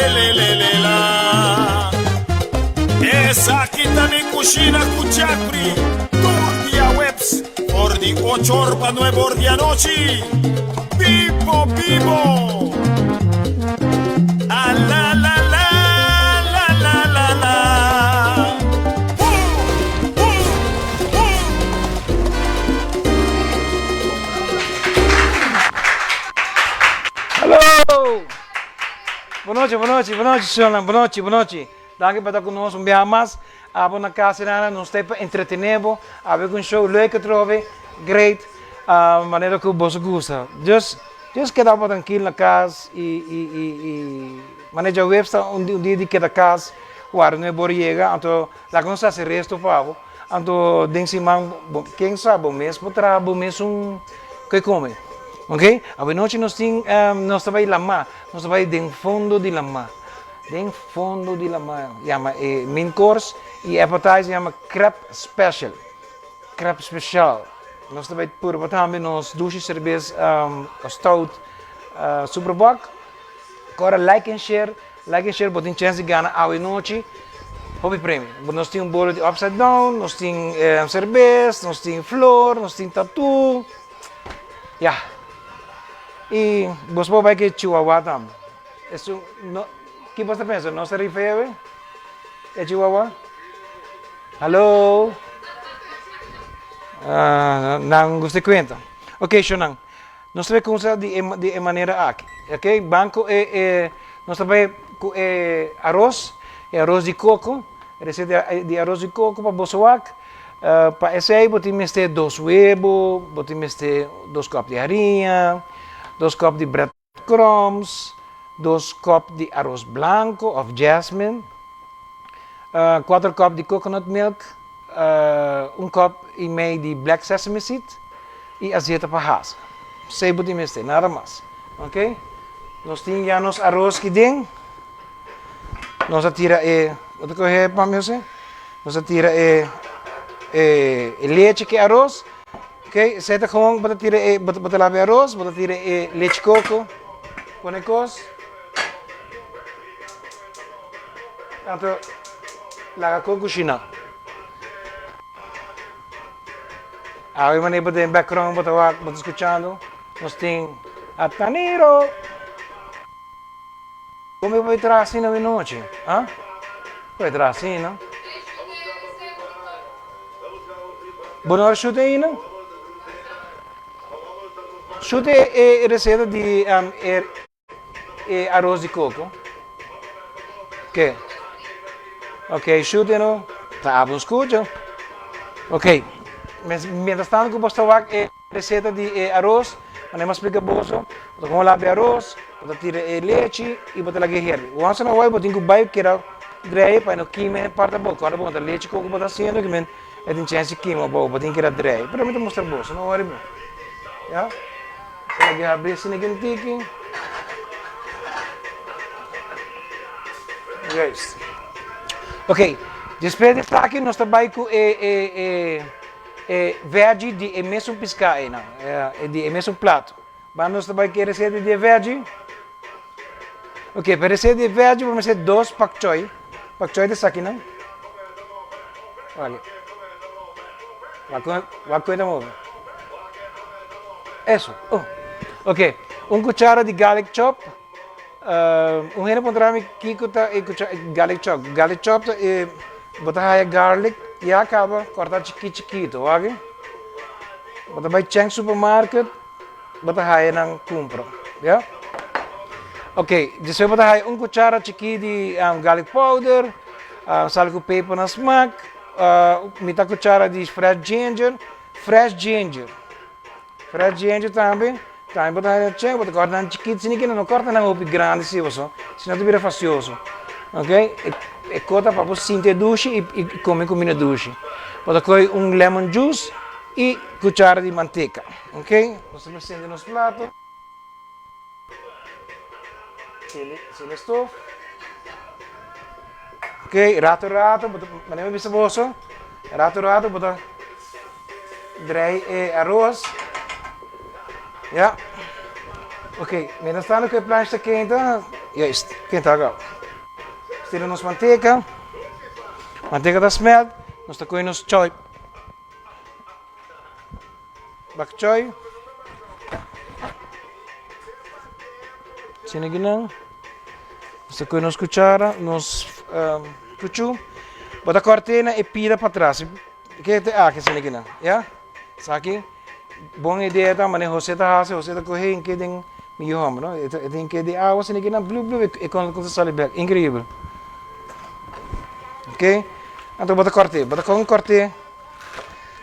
le le le la. Esaki ta mi kushina ku Jeffrey tur dia weps for di ocho or pa nuebe or di anochi. Bibo bibo! A la la la la la la la. Hu hu hu. Hallo! Bon nochi, bon nochi, bon nochi, señornan, bon nochi, bon nochi. Danki pa ta ku nos un biaha mas. Abo na kas nana, nos ta pa entretené bo. Awe ku un show leuk atrobe, great, manera ku boso gusta. Just, just keda bo trankil na kas i, i, i, i manera djaweps ta un dia di keda kas, wara no e bor yega, anto laga nos hasi resto pa bo. Anto den siman bo ken sa bo mes por traha bo mes un ke kome. Ok, awe nochi nos tin nos ta bai lamá, nos ta bai den fondo di lamá. Den fondo di lamá yama e main course i appetizer yama crab special, crab special. Nos ta bai purba tambe nos dushi serbes stout superbock. Kora like en share. Like en share bo tin chens di gana awe nochi hopi premio. Nos tin un bolo di upside down, nos tin serbes, nos tin flor, nos tin tattoo. Ya. Y bos por bai ke chihuahua tambe. Esun no, ki bos ta pensa? Nos ta rifa awe? E chihuahua? Hallo? Ah, nan gusta e kuenta. Ok, shownan. Nos ta bay cuminsa di e di e manera aki, ok, ban cu e e nos ta bay cu e aros, e aros di coco, receta di aros di coco pa boso wak, pa esey bo tin mester dos webo, bo tin mester dos cup di hariña, dos cup di bread crumbs, dos cup di aros blanco of jasmine, cuater cup di coconut milk, un cup y mei di black sesame seed y azeta pa hasa. Esey bo tin mester, nada mas. Ok, nos tin ya nos aros ki den, nos a tira e, bo ta coge pa mi Jose? Nos a tira e e leche ki aros, ok, esey ta gewoon bo ta tira e, bo ta laba e aros, bo ta tira e leche coco, pone cos. Anto laga kon kushina. Awe manera bo den background bo ta wak bo ta skuchando nos tin Ataniro. Kon mi por traha asina awe nochi? Ha? Por traha asina? Bo no a shuta ainda? Shuta e reseta di e. E aros di coco. Ke? Ok, shute no. Ta abo scucha. Ok, mientras tanto cu bos ta wak e receta di e aros, manera mi a splica boso, bo ta como laba e aros, bo ta tira e lechi y bo ta laga e herbi. Once in a while bo tin cu bay keda drei pa e no kima e parti abou. Corda bo ta lechi coco bo ta haciendo ki men e tin chance di kima abou, bo tin keda drei. Pero mi ta mustra boso, no worry bo. Ya. Sera di habri asina ki un tiki. Juist. Ok, despues di esaki nos ta bai ku e e e e veggie di e mesun piská einan, e di e mesun plato. Ban nos ta bai ku e reseta di e veggie. Ok, pa e reseta di e veggie bo mester dos pak choy. Pak choy ta esakinan. Wak, wak ku e ta move. Eso, oh. Ok, un cuchara di garlic chop. Un hende puntra mi kiko ta e cuchara garlic chop. Garlic chop ta e bo ta haya garlic ya caba corta chikit chikito, wak. Bo ta bay Cheng supermarket bo ta haya nan cumpra, ya. Ok, despues bo ta haya un cuchara chikit di garlic powder, sal cu peper na smaak, mitad cuchara di fresh ginger. Fresh ginger. Fresh ginger tambe. Tambe bo ta haña chek, bo ta kòrta nan chikit, si no kòrta nan hopi grandi si paso, si no ta bira fastioso. Ok, e kos ta pa bo sinti e dushi i kome kuminda dushi. Bo ta kohe un lemon juice i kuchara di manteka. Ok, nos ta presente nos plato. Sende stof. Ok, rato rato, bo ta, manera mi bisa boso, rato rato bo ta drei e aros. Ya. Ok, mientras tanto ku e plancha ta kenta, Juist, kenta gau. Nos tira nos manteka. Manteka ta smelt. Nos ta kohe nos choi. Bak choi. Asina kinan. Nos ta kohe nos kuchara, nos kuchu. Bo ta kòrt'é na e pida patras. Ke te aki asina kinan, ya? Esaki bon idea ta manera José ta hasi, José ta kohe hinke den mi yu hòmber, no? E ta hinke den awa asina kinan, blu blu, e kon ta sali bèk, inkreibel. Ok, anto bo ta kòrt'é, bo ta kon kòrt'é.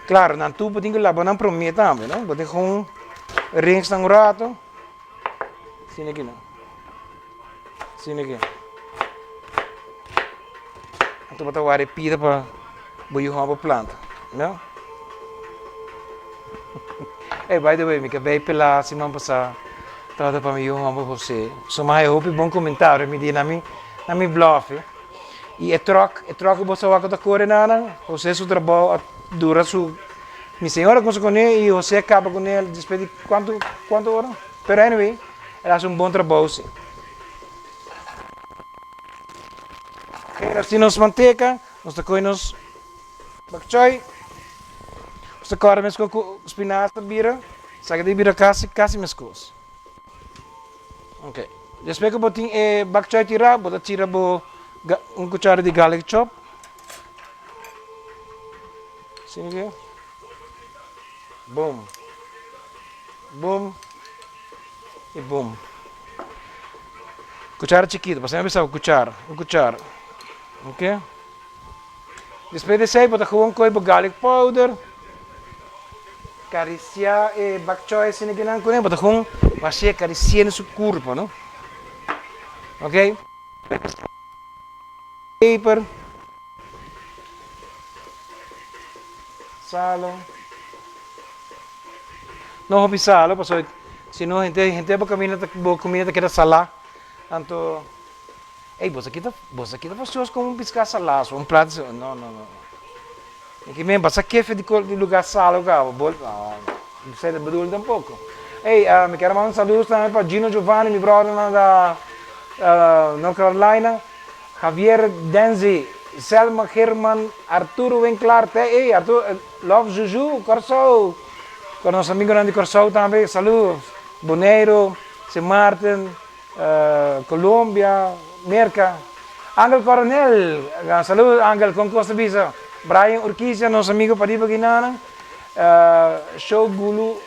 Claro, nan tur bo tin ku laba nan promé tambe, no? Bo tin kon rinse nan un rato. Asina aki nan. Asina aki. Anto bo ta wari pida pa bo yu hòmber planta, no? Ey, by the way, mi kabei pelá siman pasá tabata pa mi yu hòmber José. So mi a haya hopi bon komentario, mi di na mi, na mi blòf. I e tròk, e tròk ku bo sa wak ku ta kore nana, José su trabou a dura su, mi señora a kuminsá kuné i José a kaba kuné despues di kuantu, kuantu ora? Pero anyway, el a hasi un bon trabou si. Oke, nos tin nos manteka, nos ta kohe nos bok choy, nos ta kòrda meskos ku spinaas ta bira, esaki ta bira kasi, kasi meskos. Ok, despues ku bo tin e bak choy tirá, bo ta tira bo un kuchara di garlic chop. Asina ke. Boom. Boom. I boom. Kuchara chikitu, pasobra mi a bisa bo kuchara, un kuchara. Ok. Despues di esei bo ta gewoon koe bo garlic powder, karisiá e bak choy asina kinan kuné, bo ta gewoon bash'é karisié na su kurpo no. Ok, peper, salo, no hopi salo pasobra si no henter henter bo kaminda ta bo kumida ta keda salá, anto. Ey, boso aki ta, boso aki ta fastioso como un pisca salazo, un plato sa, no, no, no. Mi ki men basa kefe di di lugar salo caba, bol, no, no se bedoel tampoco. Ey, mi kier a manda un saludos tambe pa Gino Giovanni, mi brothernan da North Carolina, Javier Denzi, Selma German, Arturo Winklaar, te, ey, Arturo, Love Juju, Kòrsou, ku nos amigonan di Kòrsou tambe, saludos, Boneiru, Sint Maarten, Colombia, Merca. Angel Coronel, saludos Angel, con cos ta bisa? Brian Urquiza, nos amigo pariba Guinana. Show Gulu,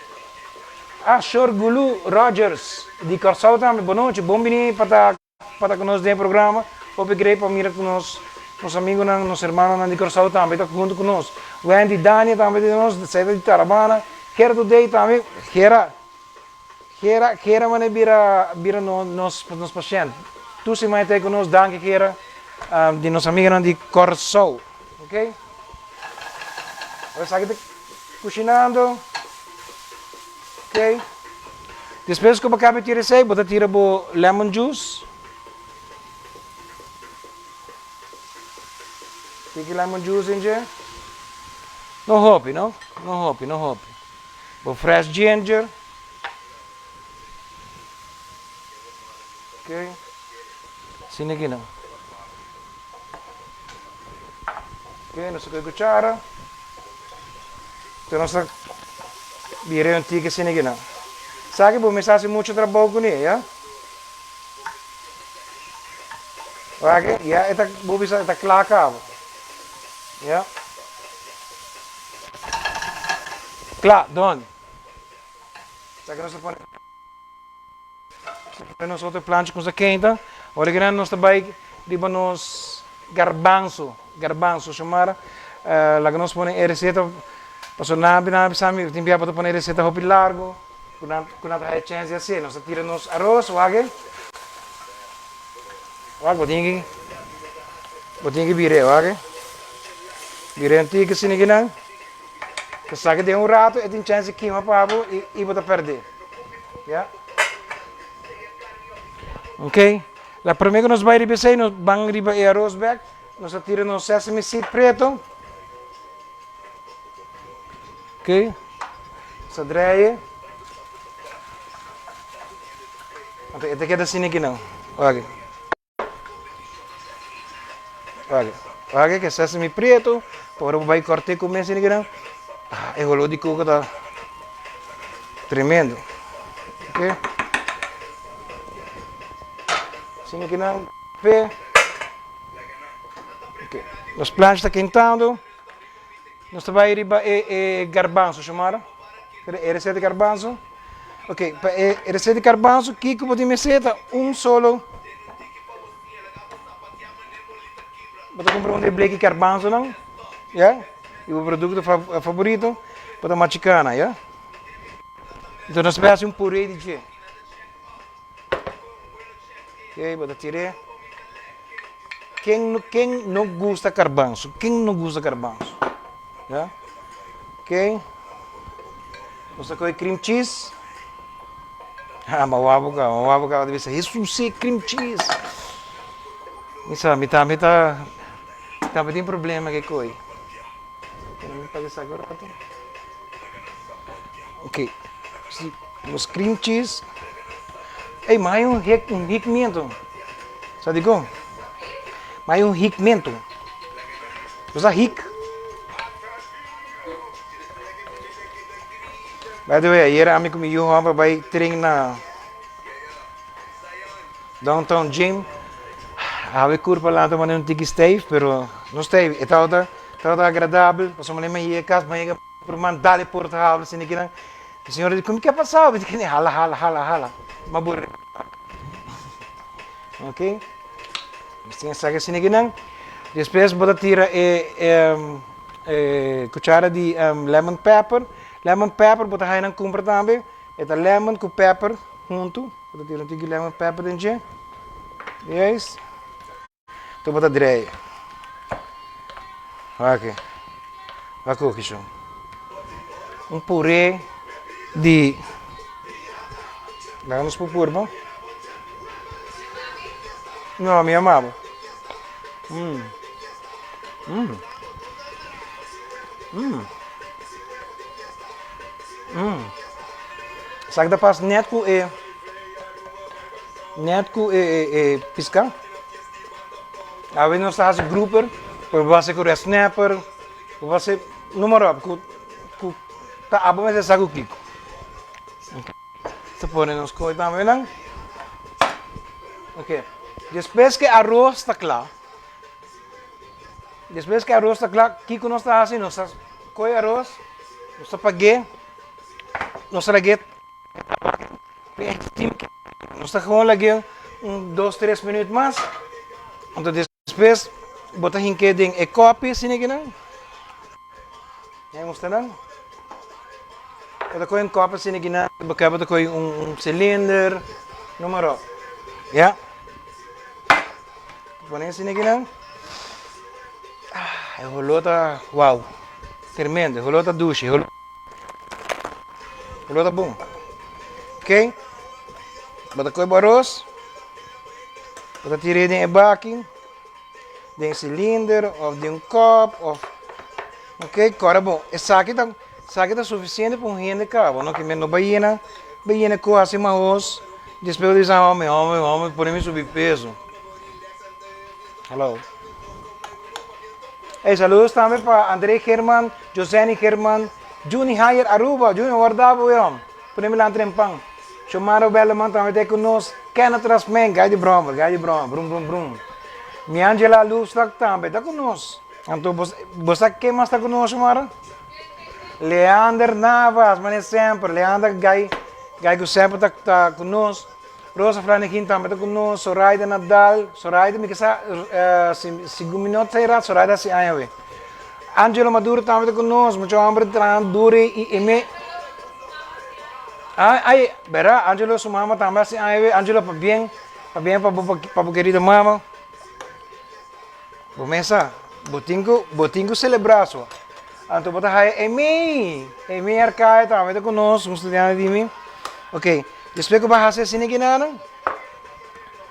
ah, Shor Gulu Rogers di Kòrsou tambe, bon nochi, bon bini pa ta pa ta ku nos den e programa. Hopi grei pa mira ku nos nos amigonan, nos hermanonan di Kòrsou tambe ta huntu ku nos. Wendy Dania tambe ta di nos, esei ta di Tarabana. Gerardo Day tambe, Gera. Gera, Gera mane bira bira no nos nos pashènt. Tur siman e ta ei ku nos, danki Gera, di nos amiganan di Kòrsou. Ok. Awor esaki ta kushinando. Ok. Despues ku bo kaba tira esei, bo ta tira bo lemon juice. Tiki lemon juice den dje. No hopi, no. No hopi, no hopi. Bo fresh ginger. Ok. Asina aki nan. Ok, nos ta kohe kuchara. Enton nos ta bira un tiki asina aki nan. Sa ki bo mester hasi mucho trabou kuné, ya. Wak, ya e ta, bo bisa e ta kla kaba. Ya. Kla, done. Sa ke nos ta pone pone nos otro plancha ku nos ta keinta. Ora ki nan nos ta bai riba nos garbanzo, garbanzo shomara. Laga nos pone e reseta pasobra nan a nan a bisa mi tin bia bo ta pone e reseta hopi largo ku nan ku nan ta haya chèns di hasié. Nos ta tira nos aros, wak e. Wak bo tin ki bo tin ki bir'é, wak e. Bir'é un tiki asina ki nan. Esaki den un rato e tin chance di kima pa bo y bo ta perde. Ya. Ok. La prome ku nos bai riba esei nos ban riba e aros bek. Nos a tira nos sesame seed preto. Ok. Nos a draai. Anto e ta keda asina aki nan. Wak. Wak. Wak ke sesame prieto. Ora bo bai kort'é ku mes esaki nan. Ah, e holó di koko ta tremendo. Ok. Asina ki nan pe. Ok. Nos plancha ta kentando. Nos ta bai riba e e garbanzo, Xiomara. E receta di garbanzo. Ok, pa e receta di garbanzo, kiko bo tin mester ta un solo. Bo ta kumpra un di e bleki garbanzonan, ya, di bo produkto favorito, bo ta machiká nan, ya. Enton nos ta bai hasi un puré di dje. Ok, bo ta tir'é. Ken no ken no gusta karbanso? Ken no gusta karbanso? Ya. Ok. Nos ta kohe cream cheese. Ha, ma wou ka, ma wou ka bisa, Hesus e cream cheese. Mi sa, mi tambe ta, mi tambe tin problema ke koi. Pero mi paga esaki un rato. Ok, si nos cream cheese. Ey, ma hay un hik, un hikmento. Sa dikon? Ma hay un hikmento. Bo sa hik? By the way, ayer ami ku mi yu hòmber bai tren na Downtown Gym. Awe kurpa lanta manera un tiki stijf, pero no stijf. E tabata, tabata agradabel, pasobra manera mi a yega kas, mi a yega por man dal e porta habri asina kinan. E señora di, Kiko a pasao? Mi di, Kende hala, hala, hala, hala. Mi a buri. Ok. Nos tin esaki asina kinan. Despues bo ta tira e, e, e cuchara di lemon pepper. Lemon pepper bo ta haya nan cumpra tambe. E ta lemon cu pepper hunto. Bo ta tira un tiki lemon pepper den dje. Juist. Tur bo ta drei. Wak. Wak koki shon. Un puré di. Laga nos por purba. No, mi ama bo. Mm. Mm. Mm. Mm. Esaki ta pas net ku e net ku e e e piská. Awe nos ta hasi grouper, por bo hasi ku red snapper, bo hasi noem maar op, ku ku ta abo mester sa ku kiko. Ta pone nos koi tambe nan. Ok, despues ke aros ta kla, Despues ku e aros ta kla, kiko nos ta hasi? Nos ta kohe e aros, nos ta pag'é, nos ta lag'é nos ta gewoon lag'é un dos tres minuut mas, anto despues bo ta hink'é den e kòpi asina kinan, ya mustra nan, bo ta kohe un kòpi asina kinan, bo ke bo ta kohe un silinder, noem maar op, ya. Pone asina aki nan. Ah, e holó ta wow. Tremendo, e holó ta dushi. E holó ta bon. Ok. Bo ta kohe bo aros. Bo ta tir'é den e baki. Den silinder of den un kòp of. Ok, kòrda bon. Esaki ta, esaki ta sufisiente pa un hende kaba, no? Ke men no bai yena, bai yena ku hasi mahos. Despues bo ta bisa, hòmber, hòmber, hòmber, pone mi subi peso. Hello. Ey, saludos tambe pa André German, Joseni German, Juni Hayer Aruba. Juni, warda bo, weón. Pone mi lanta den pan. Shomaro Belleman tambe ta ku nos. Kenneth Rasmijn, gai di broma, gai di broma, brum, brum, brum. Miangela Loefslag tambe ta ku nos. Anto bo, bo sa ken mas ta ku nos, Shomara? Leander Navas, mane semper. Leander gai, gai ku semper ta, ta ku nos. Rosa Flanegin tambe ta ku nos. Soraida Nadal, Soraida mi ke sa, si, segun mi no ta erat, Soraida hasi aña awe. Angelo Maduro tambe ta ku nos, mucha homber traha duro i e me. Ai, ai, bera, Angelo su mama tambe hasi aña awe. Angelo, pabien, pabien pa bo, pa bo kerido mama. Bo mesa, bo tin ku, bo tin ku selebrá so. Anto bo ta haya Amy, Amy Arcae tambe ta ku nos, un studiante di mi. Ok, despues ku bo a hasi asina kinanan,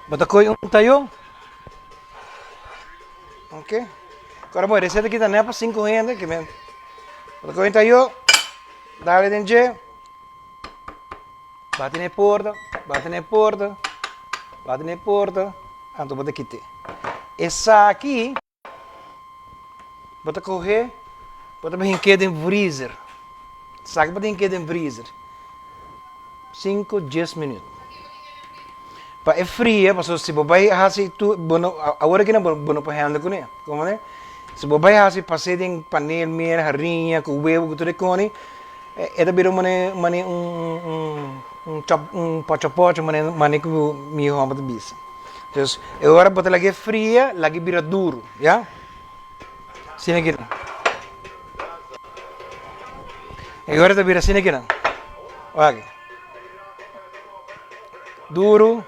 bo ta kohe un tayo. Ok, kora bo e reseta aki ta nèt pa sinku hende, ke men. Bo ta kohe un tayo, dale den dje, bati na e porta, bati na e porta. Bati na e porta, anto bo ta kit'é. Esaki bo ta kohe, bo ta hink'é den vriezer. Esaki bo ta hink'é den vriezer sinku, dies minüt. Pa e fria, pasobra si bo bai hasi tur, bo no, awor aki bo no por hèndel kuné, komprendé? Si bo bai hasi pas'é den panel, miel, hariña, ku webu, ku tur e koni, e ta bira mane mane un un chop un pochopocho mane mane ku mi hòmber ta bisa. Dus e ora bo ta lag'é fria, lag'é bira duru, ya. Asina ki nan. E ora ta bira asina ki nan. Wak. Duru,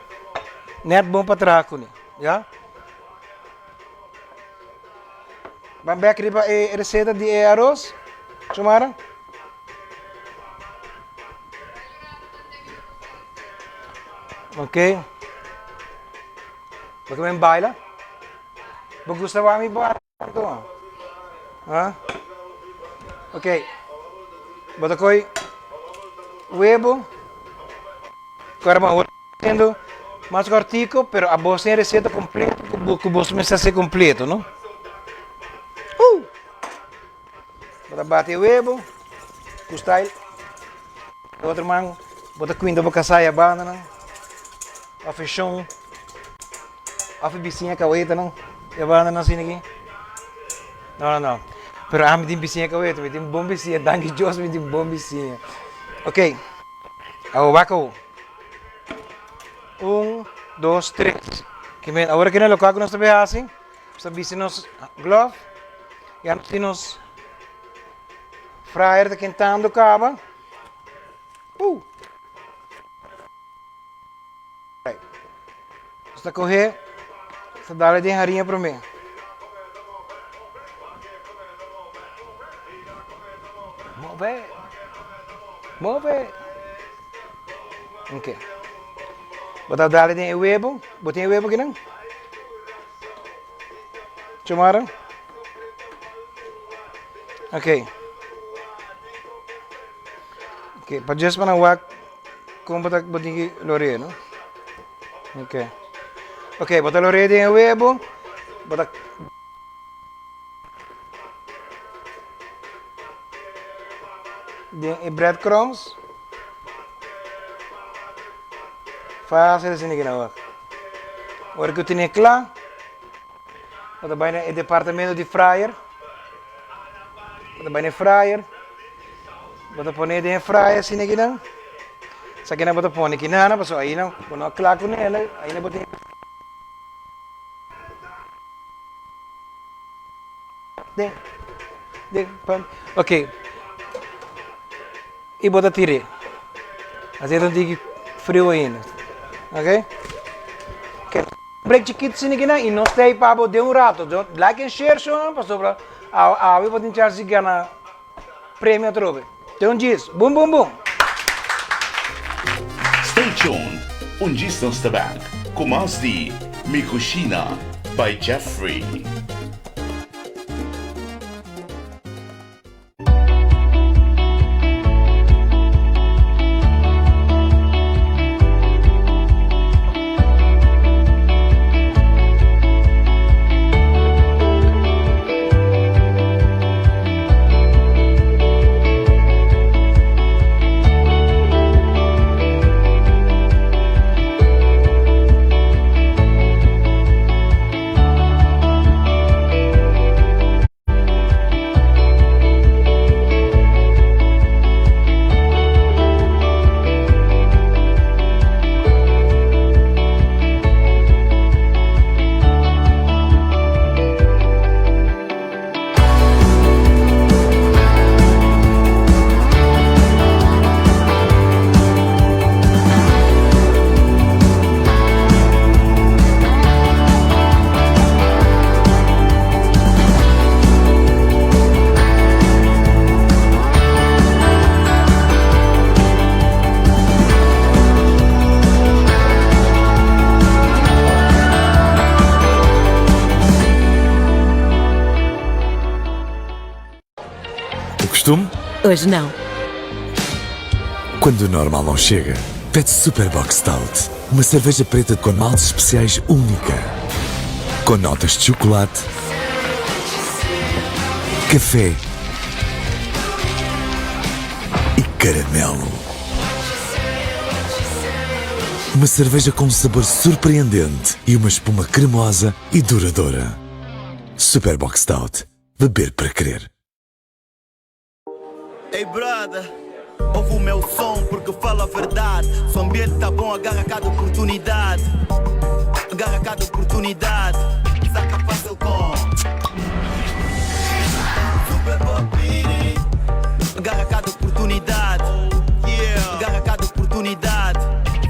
nèt bon pa traha kuné, ya. Ban bek riba e receta di e aros, Xiomara. Ok. Bo ta ben baila? Bo gusta wak mi baila anto? Ha? Ok. Bo ta koy webo. Kora bo haciendo mas cortico, pero a bos tin receta completo cu bo, cu bos mester hacer completo, no? Uh! Bo ta bati e webo cu style. E otro man bo ta cuinda bo casá e abandanan. Of e shon. Of e bisiña cawetanan. E abandanan asina aki. No, no, no. Pero ami tin bisiña caweta. Mi tin bon bisiña. Danki Dios mi tin bon bisiña. Ok. Awo wak awo. Un, dos, tres. Ke men awor kina lokual ku nos ta bai hasi, nos ta bisti nos glove, ya nos tin nos fryer ta kentando kaba. Uh! Right. Nos ta kohe, nos ta dale den hariña promé. Move. Move. Ok. Bo ta dale den e webo. Bo tin e webo kinan? Chumara? Ok. Ok, pa just pa nan wak kon bo ta bo tin ki lor'é, no? Ok. Ok, bo ta lor'é den e webo, bo ta den e breadcrumbs. Fácil asina ki nan wak. Ora ku tene kla, bo ta bai na e departamento di fryer. Bo ta bai na e fryer. Bo ta pone den e fryer asina ki nan. Esaki nan bo ta pone kinana pasobra ahi nan bo no a kla ku nela, ahi nan bo tin den den pan ok i bo ta tir'é asina ta un tiki friu ainda ok break chikito asina kinan i nos ta ei pa bo den un rato like and share shownan pasobra awe bo tin chance di gana Premio atrobe. Te un djis. Boom boom boom. Stay tuned, un djis nos ta back ku mas di Mi Cushina by Jeffrey. O costume? Hoje não. Quando o normal não chega, pede Super Bock Stout. Uma cerveja preta com maltes especiais única. Com notas de chocolate, café e caramelo. Uma cerveja com um sabor surpreendente e uma espuma cremosa e duradoura. Super Bock Stout. Beber para querer. Ei brother, ouve o meu som porque falo a verdade. Se o ambiente tá bom, agarra cada oportunidade. Agarra cada oportunidade. Saca fácil com Super Bobini. Agarra cada oportunidade. Yeah. Agarra cada oportunidade.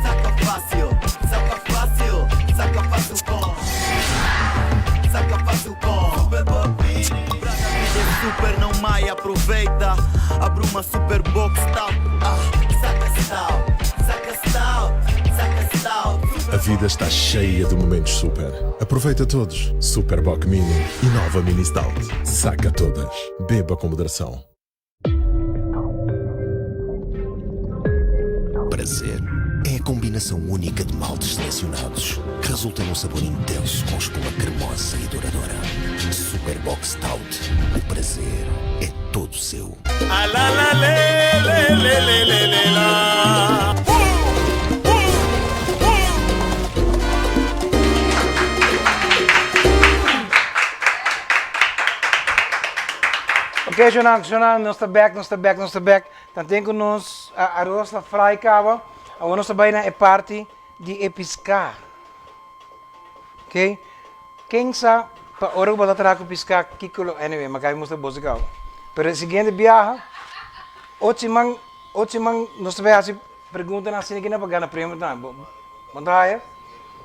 Saca fácil, saca fácil, saca fácil com. Saca fácil com Super Bobini. Brother, vida é super, não mai, aproveita. Abre uma super box stout. Ah, saca stout, saca stout, saca stout. A vida está cheia de momentos super. Aproveita todos. Super Bock Mini e nova Mini Stout. Saca todas. Beba com moderação. Prazer é a combinação única de maltes selecionados que resulta num sabor intenso com espuma cremosa e duradoura. Super Bock Stout. O prazer é todo seu. A la la le le le le le le la. Ok, Jonan, Jonan, nos ta back, nos ta back, nos ta back. Tanten ku nos aros ta fry kaba, awor nos ta bai na e parti di e piská. Ok, ken sa pa ora ku bo ta traha ku piská kiko lo, anyway, mi a kai mustra boso kaba. Pero e siguiente biaha, otro siman, otro siman nos ta bai hasi preguntanan asina kina pa gana premio tambe. Bo, bo ta haya?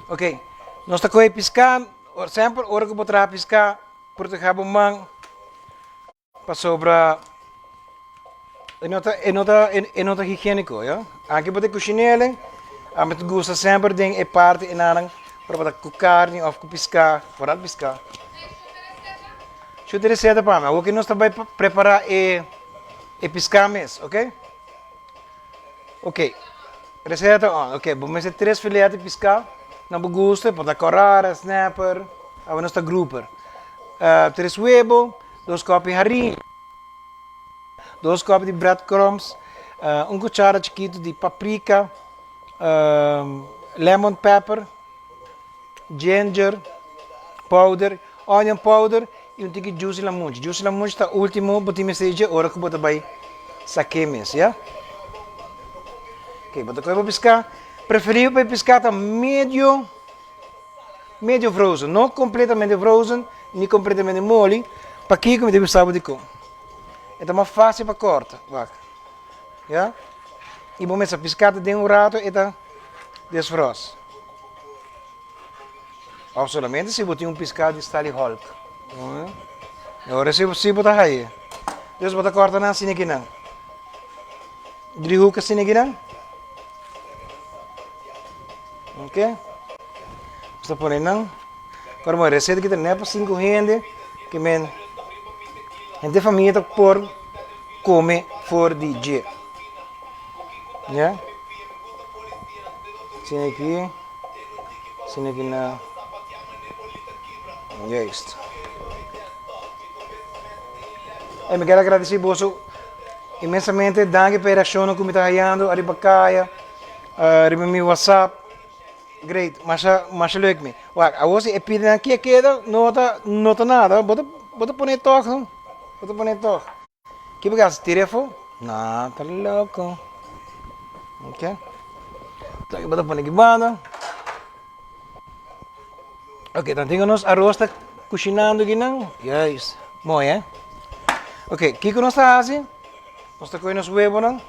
Ok, nos ta kohe piská, semper ora ku bo traha piská, Protehá bo man pasobra e no ta e no ta e no ta higiéniko, ya. Anke bo ta kushin'el, ami ta gusta semper den e parti enanan ora bo ta ku karni òf ku piská, foral piská. Shuta e reseta pa mi. Awor ki nos ta bai prepará e e piská mes, oke? Ok, reseta ta on. Ok, bo mester tres filet di piská na bo gusto, e por ta korara, snapper, awe nos ta grouper. Tres webo, dos kòpi harin, dos kòpi di breadcrumbs, un kuchara chikitu di paprika, lemon pepper, ginger powder, onion powder y un tiki juice di lamunchi. Juice di lamunchi ta ultimo bo tin mester dje ora ku bo ta bai sak'é mes, ya. Ok, bo ta kohe bo piská. Preferibel pa e piská ta medio, medio frozen, no kompletamente frozen ni kompletamente moli. Pakiko mi ta bisa bo dikon? E ta mas fásil pa kòrta, wak, ya. Y bo mester piská ta den un rato e ta desfros. Of solamente si bo tin un piská di Stali Hulk. E ora si si bo ta haye. Dus bo ta kòrta nan asina kinan. Driehoek asina kinan. Ok. Bo ta pone nan. Kòrda bo e reseta ki ta nèt pa sinku hende ke men henter famia ta por kome for di dje. Ya. Asina aki. Asina aki na. Juist. E mi kier agradeci boso inmensamente. Danki pa e reaccionnan cu mi ta hayando ariba caya, ariba mi WhatsApp. Great, masha masha leuk mi. Wak, awor si e pidinan ki a keda no ta no ta nada, bo ta bo ta pone tog no, bo ta pone tog. Ki bo gasta tira afo? No, ta loko. Ok. Esaki bo ta pone aki banda. Ok, dan tin nos aros ta kushinando akinan. Juist, mooi hè. Ok, kiko nos ta hasi? Nos ta kohe nos webonan,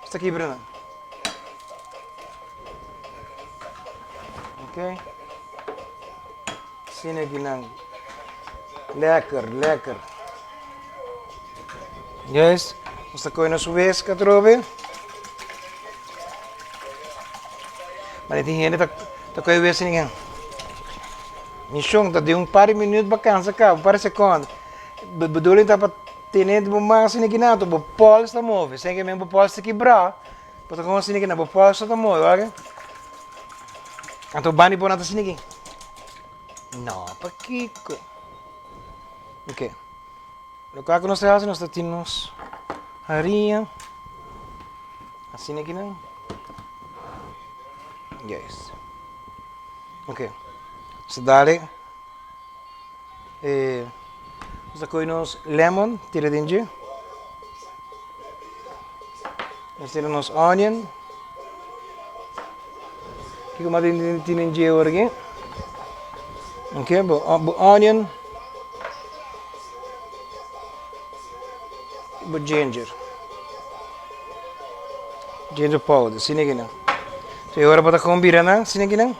nos ta kibra nan. Ok. Asina aki nan. Lekker, lekker. Juist. Nos ta kohe nos weska atrobe. Maar tin hende ta ta kohe wes asina. Mishon ta den un par di minuut bo a kansa kaba, un par di sekondo. Bedoeling ta pa tene bo man asina aki nan, bo pols ta move. Esei ke men bo pols ta kibrá. Bo ta komo asina ki nan bo pols ta move, wak. Anto bani bo nan ta asina aki? No, pakiko? Ok. Loke ku nos ta hasi, nos ta tin nos hariña. Asina aki nan. Yes. Ok. Nos ta dale e nos ta kohe nos lemon tira den dje. Nos tira nos onion. Kiko mas tin tin den dje awor aki? Ok, bo bo onion. Bo ginger. Ginger powder, asina aki nan. So e ora bo ta kombina nan, asina aki nan.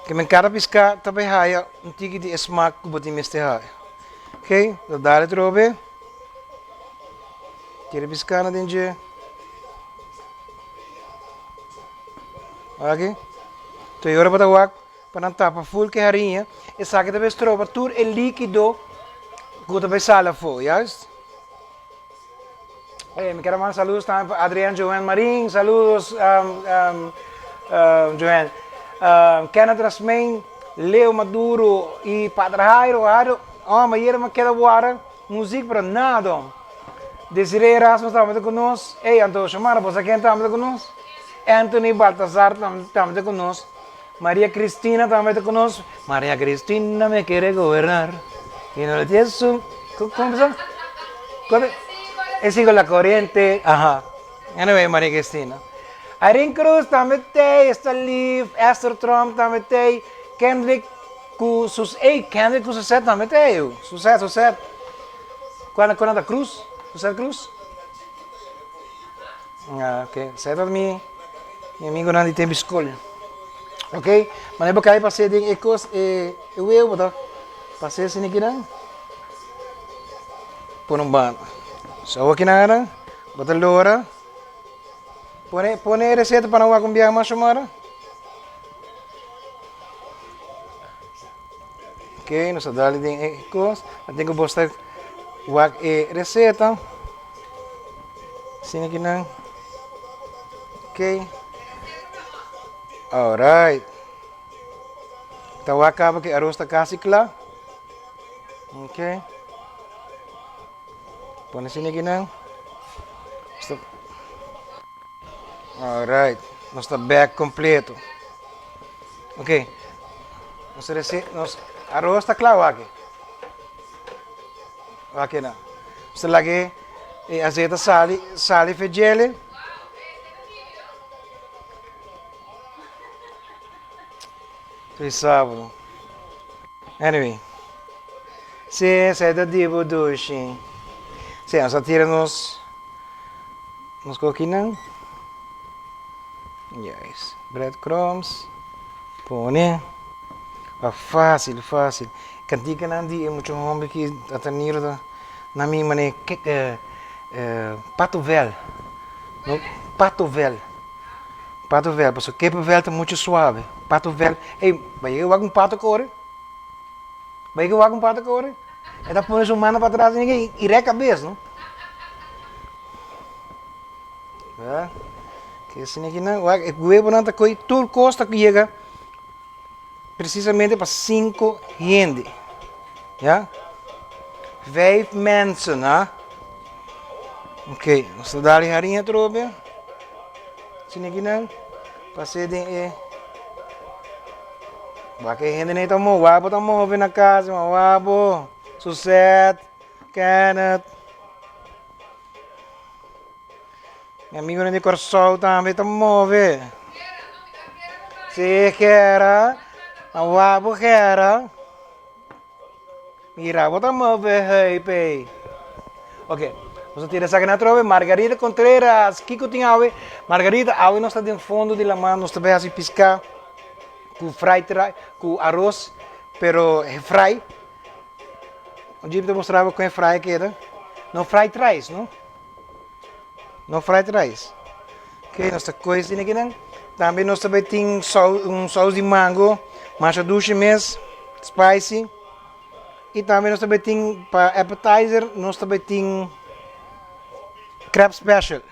Ke men kada piská ta bai haya un tiki di e smak ku bo tin mester haya. Ok, ta dale trobe. Tira piská na den dje. Aki. To e ora bo ta wak pa nan tapa ful ku e hariña. Esaki ta bai stroba tur e likido ku ta bai sali afó, juist? Hey, mi quiero mandar saludos también para Adrián Joan Marín, saludos um, um, um, Joan. Um, Kenneth Rasmain, Leo Maduro y Padre Jairo. Jairo, oh, maar hier me queda guarda muziek, pero nada. Desiree Erasmus tambe con nos. Hey, Anto Xomara, ¿vos a quién tambe con nos? Anthony Baltazar tambe con nos. Maria Cristina tambe con nos. Maria Cristina me quiere gobernar. Y no le tiene su... ¿Cómo empezó? ¿Cómo? E sigo la corriente. Ajá. Anyway, Maria Cristina. Irene Cruz tambe tey, está lief. Esther Trump tambe tey. Kendrick ku sus... Ey, Kendrick ku Suzette tambe tey. Suzette, Suzette. Cuál, cuál anda Cruz? Suzette Cruz? Ah, ok. Esei ta mi, mi amigonan di tempu skol. Ok, manera bo kai pas'é den e kos, e e weu bo ta pas'é asina kinan, pone un banda. So awor kinan bo ta lora, pone pone e reseta pa nan wak un biaha mas Xiomara. Ok, nos ta dal den e kos. A tin ku bos ta wak e reseta. Asina ki nan. Ok. Alright. Ta wak kaba ku e aros ta kasi kla. Ok. Pone asina ki nan. Alright. Nos ta bek kompleto. Ok. Nos rese, nos arroz ta kla wak. Wak na. Nos ta lage e azeta sali, sali fe djele. Toy sabo. Anyway. Si, esei ta di bo dushi. Si, nos a tira nos nos kokinan. Juist. Breadcrumbs. Pone. Pa fácil, fácil. Kantikanan di e mucha homber ki a ta niro ta na mi mane pato vel. No, pato vel. Pato vel, pasobra kepevel ta muchu suave. Pato vel, ey, bo yega wak un pato kore? Bo yega wak un pato kore? E ta pone su mano patras i rek kabes, no? Ya, ke asina aki nan, wak e huevonan ta koy, tur kos ta yega precisamente pa sinku hende, ya. Vijf mensen, ha. Ok, nos ta dal e hariña atrobe, asina aki nan, pas'é den e, wak e hendenan ta move, wak bo ta move na kas, wak bo, Suzette, Kenneth. Mi amigonan di Kòrsou tambe ta move. Sí, Gera. A wak bo Gera. Mira, bo ta move heup ei. Ok, nos a tira esaki na atrobe. Margarita Contreras, kiko tin awe? Margarita, awe nos ta den fondo di laman, nos ta bai hasi piská ku fried rice, ku aros, pero fry. Un dje mi ta mustra bo kon e fry a keda. No fried rice, no? No fried rice. Ok, nos ta kohe esei akinan. Tambe nos ta bai tin sou, un sous di mango, masha dushi mes, spicy. I tambe nos ta bai tin pa appetizer, nos ta bai tin crab special.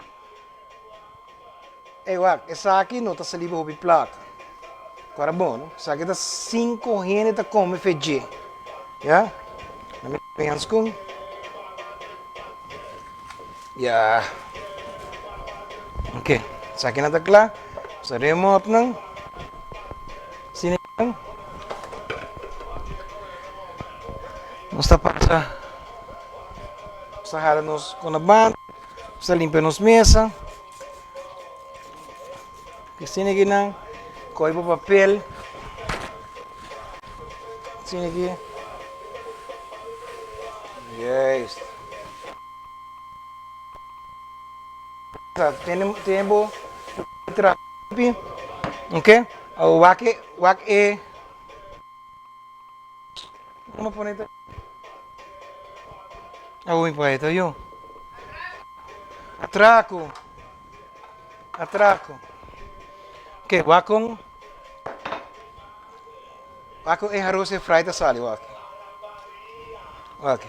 Ey wak, esaki no ta sali bo hopi plaka. Kora bon, no? Esaki ta sinku hende ta kome fe dje. Ya? Na mi hanskun. Ya. Ok, esaki nan ta kla. Nos a remop nan. Asina nan. Nos ta pasa. Nos ta hala nos kon na banda. Nos ta limpia nos mesa. Asina aki nan. Kohe bo papel. Asina aki. Juist. Tene tene bo tra pi. Ok. Awor wak e wak e. Como pone ta? Awor mi pone ta yo. Atraco. Atraco. Ok, wak con wak con e arroz e fry ta sali wak. Wak.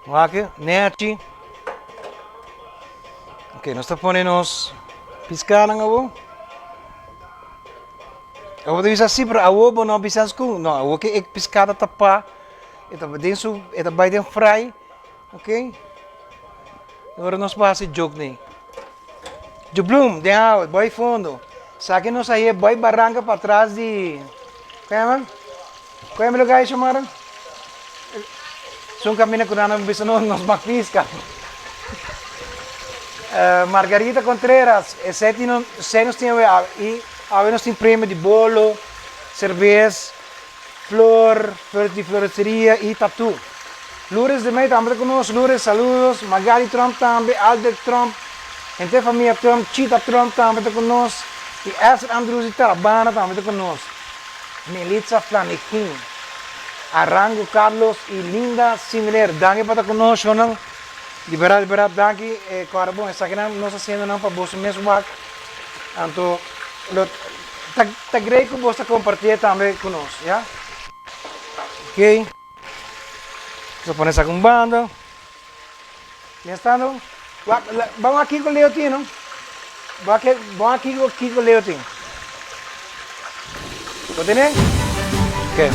Wak nechi. Ok, nos ta pone nos piscanan awor. Awor ta bisa si, pero awor bo no bisa skun. No, awor ke e piscada ta pa, e ta den su, e ta bai den fry. Ok. Ora nos por hasi joke ni. Djublum, den awa, boy fondo. Saki nos aye boy barranca pa atras di, ¿cómo llama? ¿Cómo llama el lugar ahí, Xiomara? Sun camina cu nan bisa nos, nos mag pisca. Uh, Margarita Contreras, esey tin, esey nos tin awe, y awe nos tin premio di bolo, cervez, Flor, flor di floresteria y tattoo. Lourdes de Mey tambe ta cu nos. Lourdes, saludos. Magali Tromp tambe, Albert Tromp, henter famia Tromp, Chita Tromp tambe ta cu nos. Y Esther Andrews di Tarabana tambe ta cu nos. Melitza Flanegin, Arango Carlos y Linda Similer, danki pa ta cu nos, shownan. Di berdad, di berdad, danki. E kòrda bon, esakinan nos haciendo nan pa boso mes wak. Anto lo ta ta great ku bos ta kompartié tambe ku nos, ya. Ok. Nos a pone esaki un banda. Mientras tanto, wak ban wak kiko Leo tin, no? Ban wak ban wak kiko kiko Leo tin. Bo tene? Ok.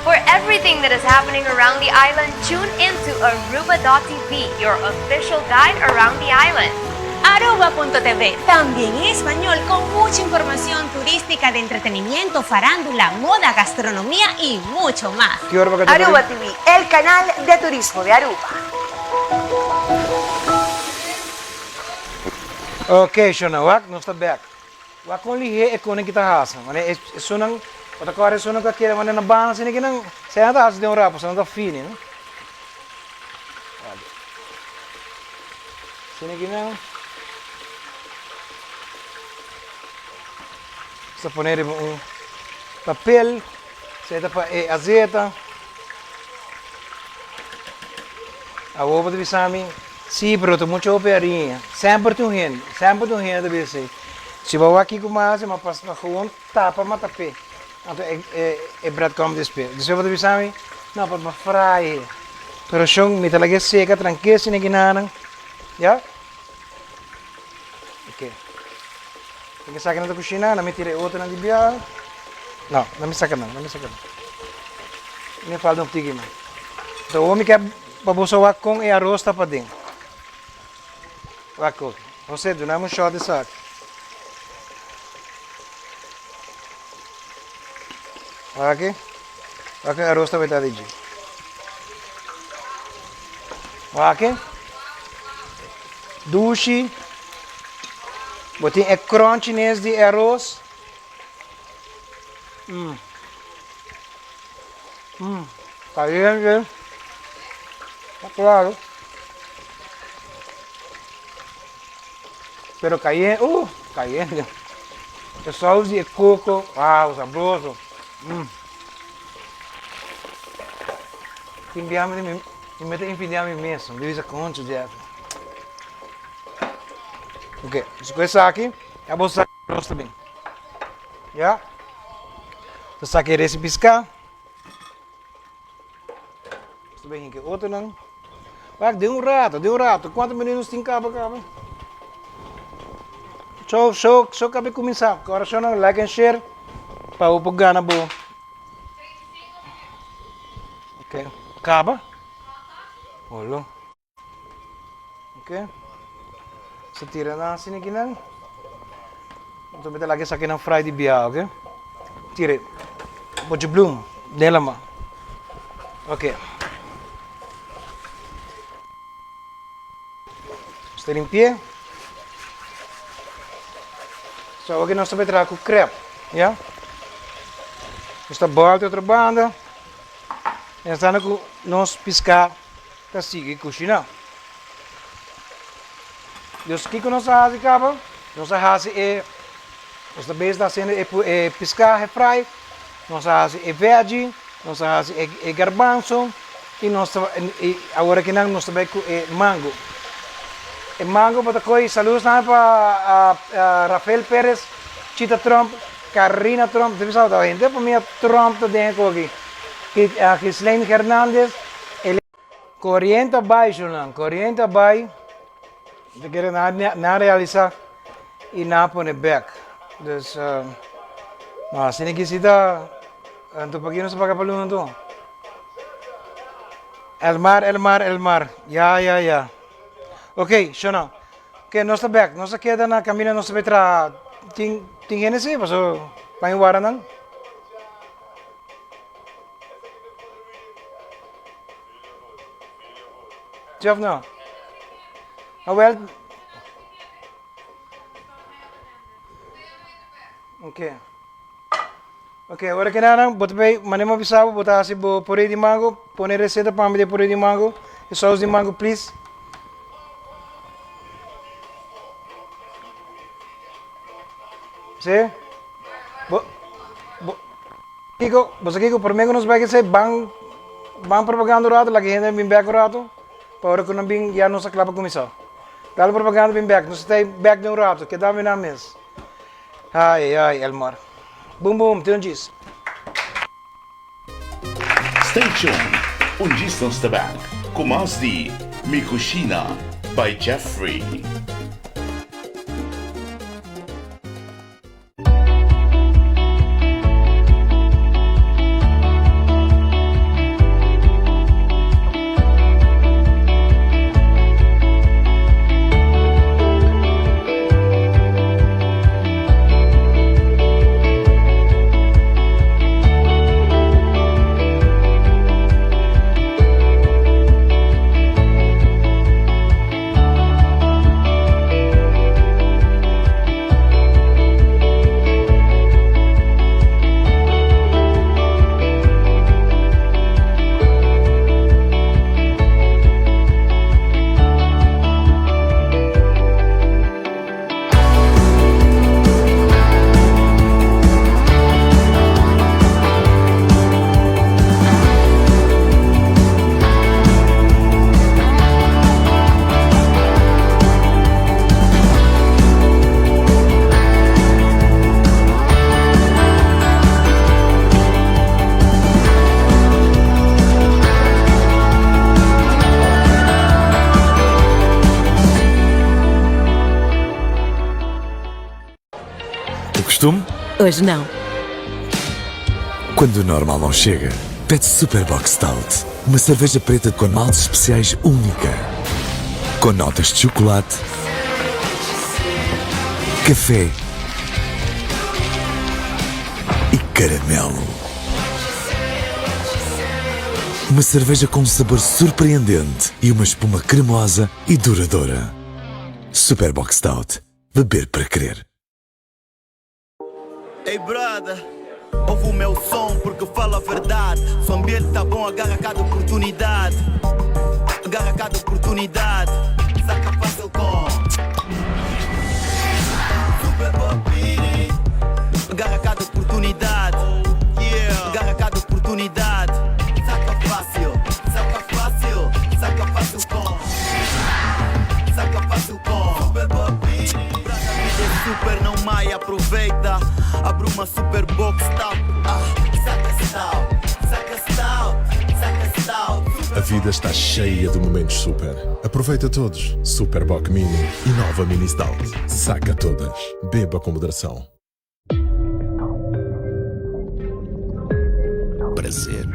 For everything that is happening around the island, tune in to Aruba.tv, your official guide around the island. Aruba.tv, también en español con mucha información turística de entretenimiento, farándula, moda, gastronomía y mucho más. Aruba TV, el canal de turismo de Aruba. Ok, Shona, wak, nos ta bek. Wak kon lihé e konen ki ta hasa. Manera e esunnan, bo ta kòrda esunnan ku a keda manera na banda asina ki nan, esei nan ta hasi den un rato, pasobra nan ta fini, no? Wak. Asina ki nan. Nos ta pone riba un papel, esei ta pa e azeta. Awor bo ta bisa mi, Sí, pero ta mucho hopi hariña. Semper tin un hende, semper tin un hende ta bisa esei. Si bo wak kiko mas hasi, ma pas ma gewoon tapa ma tap'é. Anto e e e breadcrumb despues. Despues bo ta bisa mi, no, pero bo fry e. Pero shon, mi ta laga e seka trankil asina kinanan. Ya? Ok. Tin ke saka nan ta kushina, nan mi tira e otronan di bia. No, nan mi saka nan, nan mi saka nan. Mi falta un tiki mas. Anto awor mi ke pa boso wak kon e aros ta paden. Wak koki. Jose, duna mi un shot di esaki. Wak aki. Wak e aros ta weta di dje. Wak aki. Dushi. Bo tin e crunchiness di e aros. Mm. Mm. Caliente. Ta claro. Pero caliente, uh, caliente. E saus di e coco, wow, sabroso. Mm. Tin bia mi, mi mete infidia mi mes. Mi bisa concho, Jeff. Ok, dus ku esaki, ya bo sa nos ta bin. Ya. Ta saka e resi piská. Nos ta bin hinka e otronan. Wak, den un rato, den un rato. Kuantu minuut nos tin kaba kaba? So, so, so kabe kuminsá. Kòrashonnan, like and share pa bo por gana bo. Ok, kaba? Olo. Ok. So tira nan asina aki nan. Anto mi ta laga esaki nan fry di bia, ok. Tira e bochi bloem den lama. Ok. Nos ta limpi'é. So awor nos ta bai traha ku krèp, ya. Nos ta bòlta e otro banda. Pensando ku nos piská ta sigui kushiná. Dus kiko nos a hasi kaba? Nos a hasi e, nos ta bezig ta hasiendo e piská fry, nos a hasi e veggie, nos a hasi e garbanzo y nos ta y awor akinan nos ta bai ku e mango. E mango bo ta koy saludos tambe pa Rafael Perez, Chita Tromp, Carina Tromp, ta bisa ta henter famia Tromp ta den e koki, Gislaine Hernandez, Coriente a bai shunan, coriente a bai, ta kere nan realisa y nan a pone bek. Dus, no asina ki si ta, anto paki nos ta paga pa luna anto? Elmar, Elmar, Elmar, ya, ya, ya. Ok, shunan, ok nos ta bek, nos a keda na caminda nos ta bai traha, tin tin hende si paso pan e wara nan? Sí of no? Awel. Ok. Ok, ora que nada, bo ta bay, mane mi avisa bo, bo ta haci bo puré di mango, pone receta pa mi di puré di mango, e saus di mango, please. Sí? Bo, bo, Kiko, bo sa kiko, prome ku nos bai esei ban ban propaganda un rato, laga e hende bin bek un rato, pa ora ku nan bin ya nos a kla pa kuminsá. Dal propaganda bin bek, nos ta ei bek den un rato, keda mi nan mes. Ai ai Elmar. Bum bum, tin un djis. Stay tuned, un djis nos ta bek ku mas di Mi Cushina by Jeffrey. O costume? Hoje não. Quando o normal não chega, pede Super Bock Stout, uma cerveja preta com maltes especiais única. Com notas de chocolate, café e caramelo. Uma cerveja com um sabor surpreendente e uma espuma cremosa e duradoura. Super Bock Stout. Beber para querer. Ei brother, ouve o meu som porque falo a verdade. Se o ambiente tá bom, agarra cada oportunidade. Agarra cada oportunidade. Saca fácil com Super Bobini. Agarra cada oportunidade. Yeah. Agarra cada oportunidade. Saca fácil, saca fácil, saca fácil com. Saca fácil com Super Bobini. Brother, a vida é super, não mai, aproveita. Abre uma super box, tá? Ah, saca stout, saca stout, saca stout. A vida está cheia de momentos super. Aproveita todos. Super Bock Mini e nova Mini Stout. Saca todas. Beba com moderação. Prazer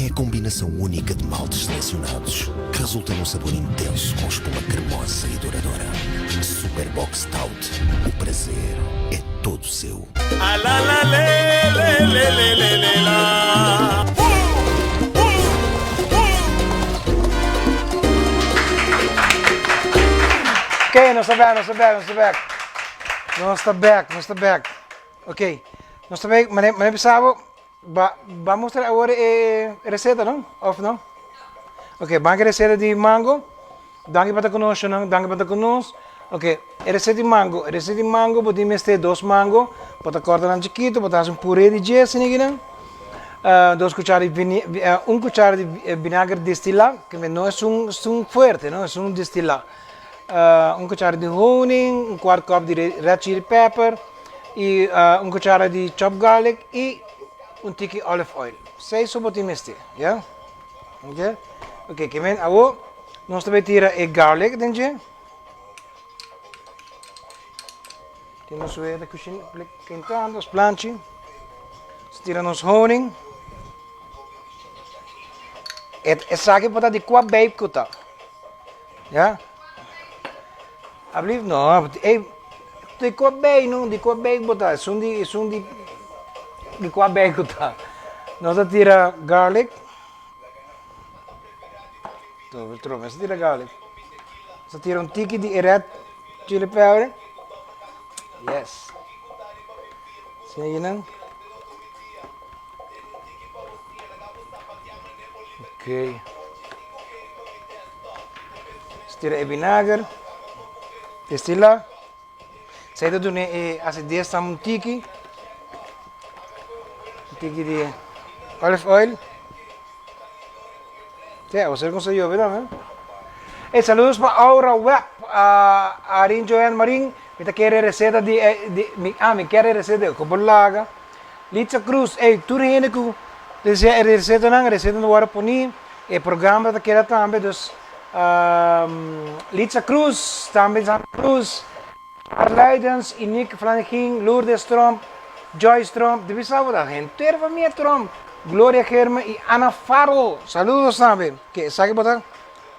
é a combinação única de maltes selecionados que resulta num sabor intenso com espuma cremosa e duradoura. Super Bock Stout. O prazer é todo seu. A la la le le le le le le la. Ok, nos ta bek, nos ta bek, nos ta bek. Nos ta bek, nos ta bek. Ok, nos ta bek, mane, mane bisa bo, ba, ba mustra awor e receta, no? Of no? Ok, ban ke receta di mango. Danki pa ta ku nos, shownan. Danki pa ta ku nos. Ok, e receta di mango. E receta di mango, bo tin mester dos mango. Bo ta corta nan chikito, bo ta haci un puree di dje, asina kinan. Dos cuchara di vini, un cuchara di vinager destila, ke no esun, esun fuerte, no, esun destila. Un cuchara di honing, un cuart cup di red chili pepper, y un cuchara di chopped garlic y un tiki olive oil. Esei so bo tin mester, ya. Ok, ok, ke men awo nos ta bay tira e garlic den dje. Tin nos wea ta kushin kentando, nos planchi. Nos tira nos honing. Esaki por ta di kua beib ku ta. Ya. Ablief no, ey, di kua bei no, di kua bei bo ta, esun di, esun di, di kua bei ku ta. Nos a tira garlic, trobe trobe, nos a tira garlic, nos a tira un tiki di e red chili pepper, yes, asina kinan. Ok. Tira e vinager. Destila. Esei ta duna e acidez tambe un tiki. Un tiki di olive oil. Sí, a ser con yobe tambe. Hey, saludos pa Aura Web, uh, Arin Joanne Marin. Mi ta kere receta di, eh, di mi, ah, mi kere receta di kobolaga. Litza Cruz, ey, tur hende ku desea e recetanan, receta no wòrdu poní, e programa ta keda tambe, dus Litza Cruz, tambe Sandra Cruz, Arleidens, Inique Flanegin, Lourdes Tromp, Joyce Tromp, di bisa bo ta henter famia Tromp, Gloria Germe y Ana Farrell, saludos tambe. Ke esaki bo ta,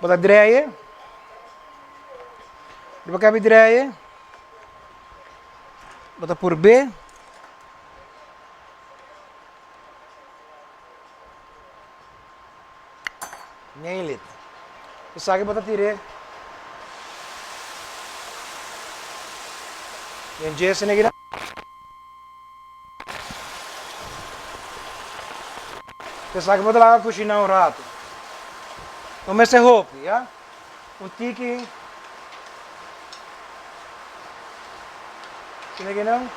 bo ta dreye, riba kabi dreye, bo ta purb'é. Nail it. Esaki bo ta tir'é den dje esei neginan. Esaki bo ta laga kushiná un ratu. No mester hopi, ya. Un tiki. Asina ki nan.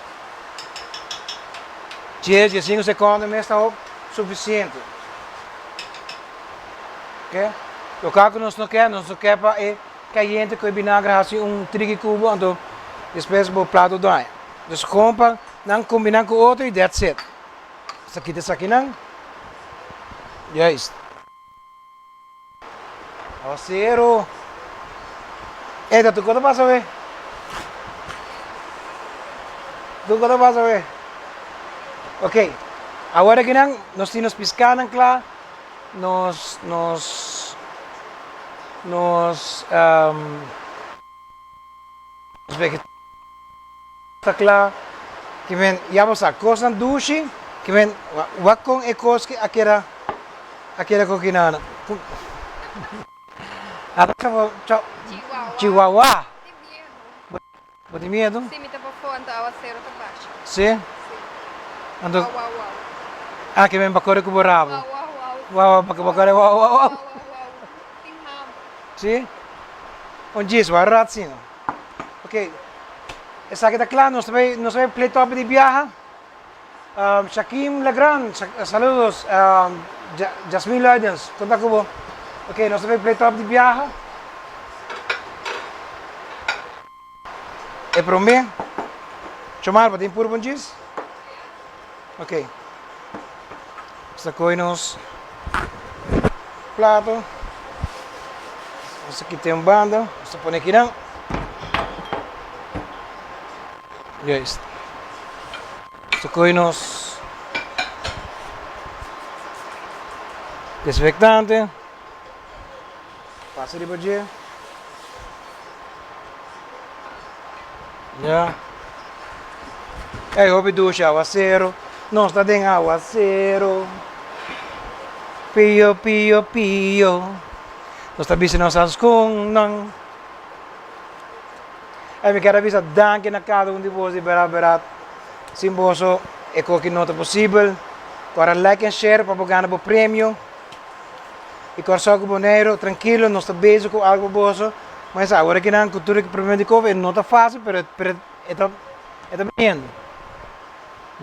Dies, diesinku sekondo mes ta sufisiente. Oke. Loke ku nos no ke, nos no ke pa e kayente ku e binagre hasi un triki kubo anto despues bo plato daña. Dus kon pa nan kombiná ku otro i that's it. Nos ta kita esakinan. Juist. Awacero. Ey, ta tuko ta pasa we? Tuko ta pasa we? Ok, awor aki nan nos tin nos piscanan cla, nos, nos, nos, um, nos vege ta cla, ki men, ya bo sa, cosnan dushi, ki men, wak con e cos ki a keda, a keda coquinana. Ata chavo, chao, Chihuahua. Tin miedo. Bo tin miedo? Si, mi ta pafó, anto awacero ta basha. Si? Si. Anto, Wau, wau, wau. ah, ki men pa kore ku bo rabo. Wau, wau, wau. Wau, wau, pa kore wau, wau, wau. Wau, wau, wau. Tin hamber. Si? Un djis, wou rat si no. Ok, esaki ta kla, nos ta bai, nos ta bai play topic di biaha. Um, Shakim Legrand, saludos. Um, Ja, Jasmine Luidens, kon ta ku bo? Ok, nos ta bai play topic di biaha. E promé, Chomar, bo tin puru bon djis? Ok. Nos ta kohe nos plato. Nos ta kita un banda, nos ta pone akinan. Juist. Nos ta kohe nos desinfectante, pasa riba dje. Ya. Ey hopi dushi awacero, nos ta den awacero. Pio pio pio. Nos ta bisa nos askunnan. Ey mi kier a bisa danki na kada un di boso di berdad berdad. Sin boso e koki no ta posibel. Kora like en share pa bo gana bo premio. I Kòrsou ku Boneiru trankilo nos ta bezig ku algu pa boso. Mas awor aki nan ku tur e problema di covid e no ta fásil pero pero e ta e ta biniendo.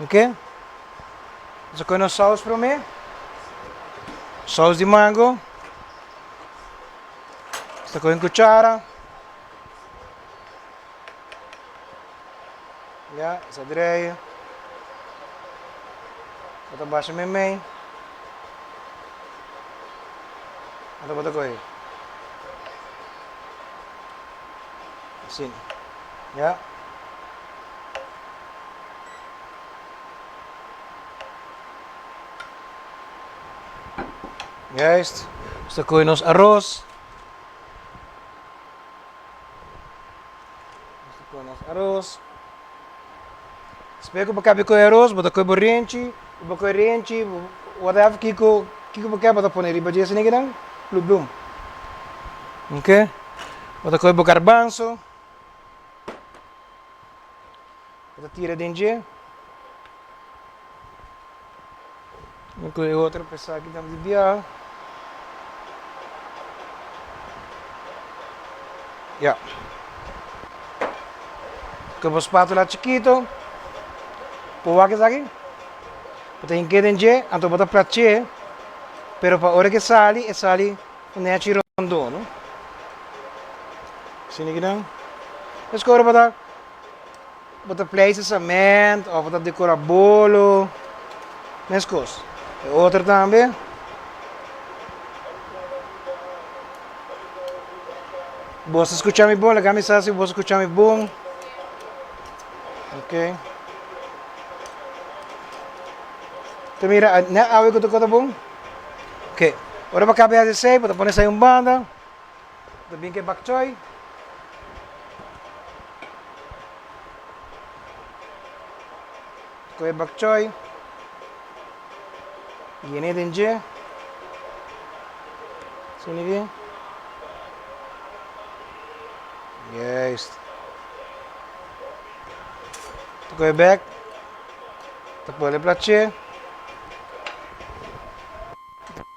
Oke. Nos a kohe nos sous promé. Sous di mango. Nos ta kohe un kuchara. Ya, nos a drei. Bo ta basha meimei. Anto bo ta kohe. Asina. Ya. Juist. Nos ta kohe nos aros. Nos ta kohe nos aros. Despues ku bo kabe kohe aros, bo ta kohe bo renchi, bo kohe renchi, whatever kiko kiko bo ke bo ta pone riba dje esei kinan, blum blum. Ok. Bo ta kohe bo garbanzo. Bo ta tira den dje. Mi kohe otro pesa aki tambe di biaha. Ya. Kohe bo spatula chikito. Bo wak esaki. Bo ta hink'é den dje, anto bo ta platch'é. Pero pa ora ke sali, e sali un nechi rondó, no? Asina kinan. Esaki ora bo ta. Bo ta pleisa cement of bo ta decora bolo, mescos. E otro tambe. Bo ta scucha mi bon? Laga mi sa si bo ta scucha mi bon. Ok. Ta mira, net awe cu ta cota bon? Ok. Ora bo caba di haci esey, bo ta pone esey un banda. Bo ta bin cu e bok choy. Kohe bok choy, yene den dje, asina aki, juist. Ta kohe bek, ta pone e plache,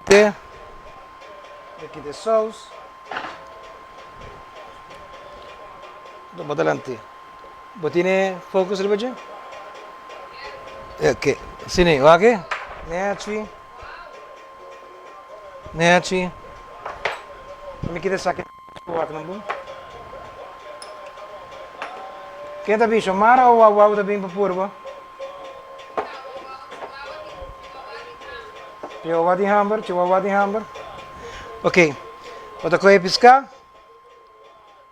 ta kita e saus. Bo ta lant'é. Bo tene focus riba dje? Ok. Asina ei, wak e? Nechi. Nechi. Mi kita esaki pa wak nan bon. Ken ta bin, Xiomara o Wawa ta bin pa purba? Chihuahua tin hamber, chihuahua tin hamber. Ok, bo ta kohe piská,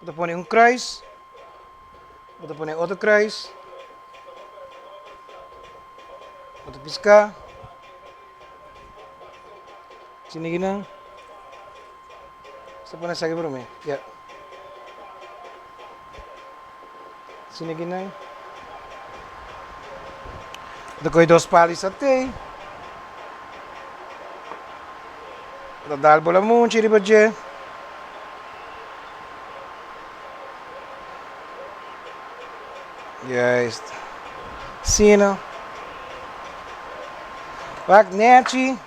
bo ta pone un kruis, bo ta pone otro kruis, bo ta piská, asina kinan, bo ta pone esaki promé, ya. Asina ki nan. Ta kohe dos pal di satei. Ta dal bo lamunchi riba dje. Juist. Asina. Wak nechi.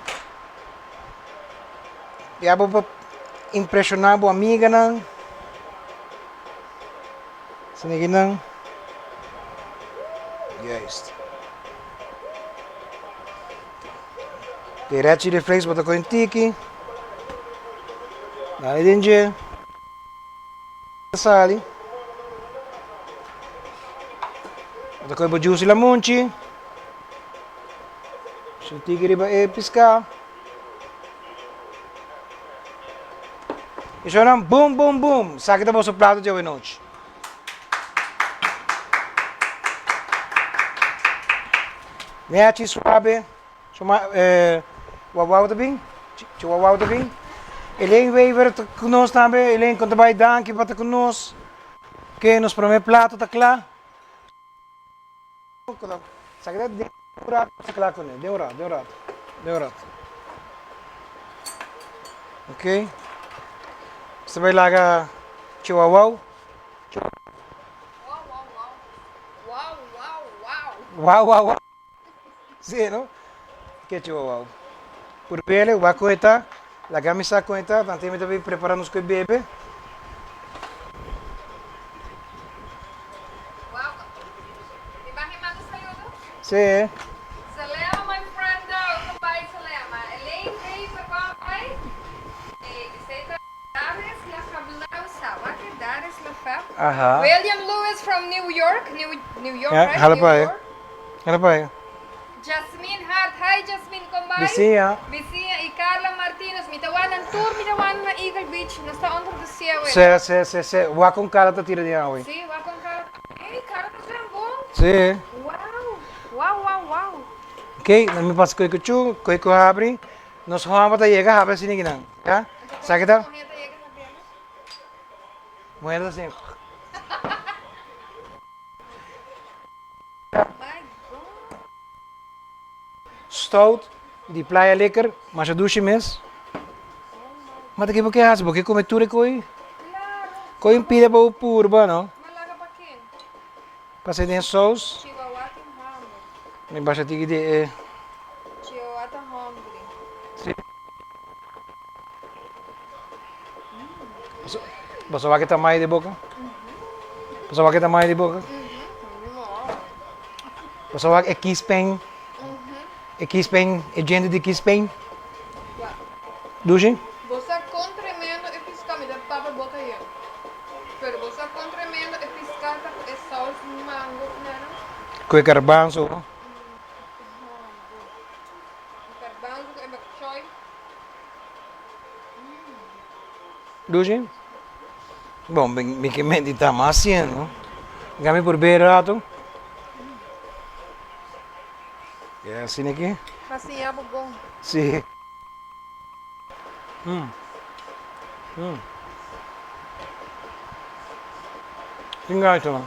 Ya bo por impreshoná bo amiganan. Asina ki nan. Juist. De red chili flakes bo ta kohe un tiki. Dale den dje. Sali. Bo ta kohe bo juice di lamunchi. Su tiki riba e piská. I shownan boom boom boom, esaki ta boso plato dje awenochi. Nechi suabe, Chuma Wawaw ta bin, Chiwawaw ta bin. Elaine Wever ta ku nos tambe. Elaine kon ta bai danki pa ta ku nos. Ke nos prome plato ta kla. Esaki ta den un rato ta kla kuné, den un rato, den un rato, den un rato. Ok, nos ta bai laga Chiwawaw. Waw waw waw. Sí, no? Ke chihuahua. Purbele, wak kon e ta. Laga mi sa kon e ta. Tanto mi ta bin prepara nos ku e bebe. Mi bahi manda saludo? Sí. Selema, my friend, con bai Selema? Elaine Wever, con bai? Esey ta Daris la Jablausa. Wak e Daris la Fab. Aha. William Lewis from New York. New, New York, Ja, right? hala New pa e. York. Hala pa e. Jasmine Hart, hi Jasmine, kon bai? Bisiña. Bisiña y Carla Martinus, mi ta wak nan tur, mi ta wak na Eagle Beach, nos ta under the sea awe. Se, se, se, se, wak kon Carla ta tira den awe. Si, wak kon Carla, ey Carla ta tira bon. Si. Wow, wow, wow, wow. Ok, nan mi pasa koe ku chu, koe ku habri, nos homber ta yega habri asina kinan, ya? Sa ki ta? Muher ta yega habri ana? Muher ta asina. Stout di Playa Liquor, masha dushi mes. Ma ta ke bo ke hasi? Bo ke kome tur e koi? Koi un pida pa bo purba, no? Pasa den saus. Mi basha tiki di e. Si. Boso wak e tamaño di boka? Boso wak e tamaño di boka? Boso wak e kispen? E kispen, e djente di kispen? Dushi? Bo sa kon tremendo e piská, mi ta papia boka yen. Pero bo sa kon tremendo e piská ta ku e saus mango nana? Ku e garbanzo. Garbanzo ku e bok choy. Dushi? Bon, mi ke medita mas haciendo. Ga mi por bebe rato. Ya, asina aki. Así ya bo bon. Sí. Mm. Mm. Tin gacho no.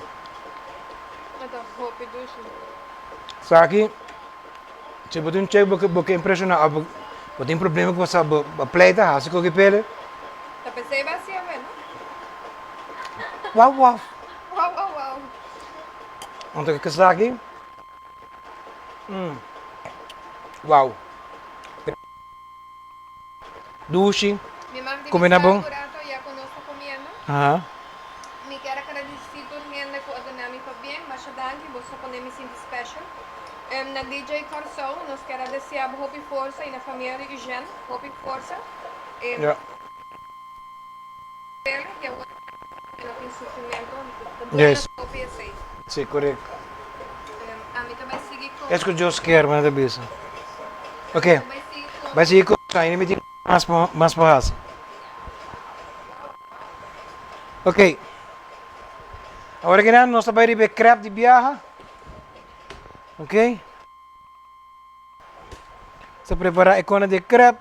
Ata hopi dushi. Saki. Si bo tin un chek bo ke bo ke impresiona of bo tin problema ku bo bo pleita hasi koki pele. Ta pesey ba hasi awe no. Waw waw. Waw waw waw. Anto ke esaki waw. Dushi. Mi mag di Combina bisa bon. un rato ya cu nos ta comiendo. Aha. Mi kier a gradeci tur hende cu a duna mi pabien. Masha danki, boso a pone mi sinti special. Na DJ Corsou nos kier a desea bo hopi forsa y na famia di Eugène hopi forsa. Ja. Pele y awor no tin sufrimento. Ta duele Yes. hopi esey. Si, correcto. Ami ta bay sigui con. Es cu Dios kier, mi ta bisa. Ok. Ami ta bay sigui con. Bay sigui con. Ainda mi tin mas pa mas pa haci. Ok. Awor aki nan nos ta bay riba e crep di biaha. Ok. Nos ta prepara e cona di e crep.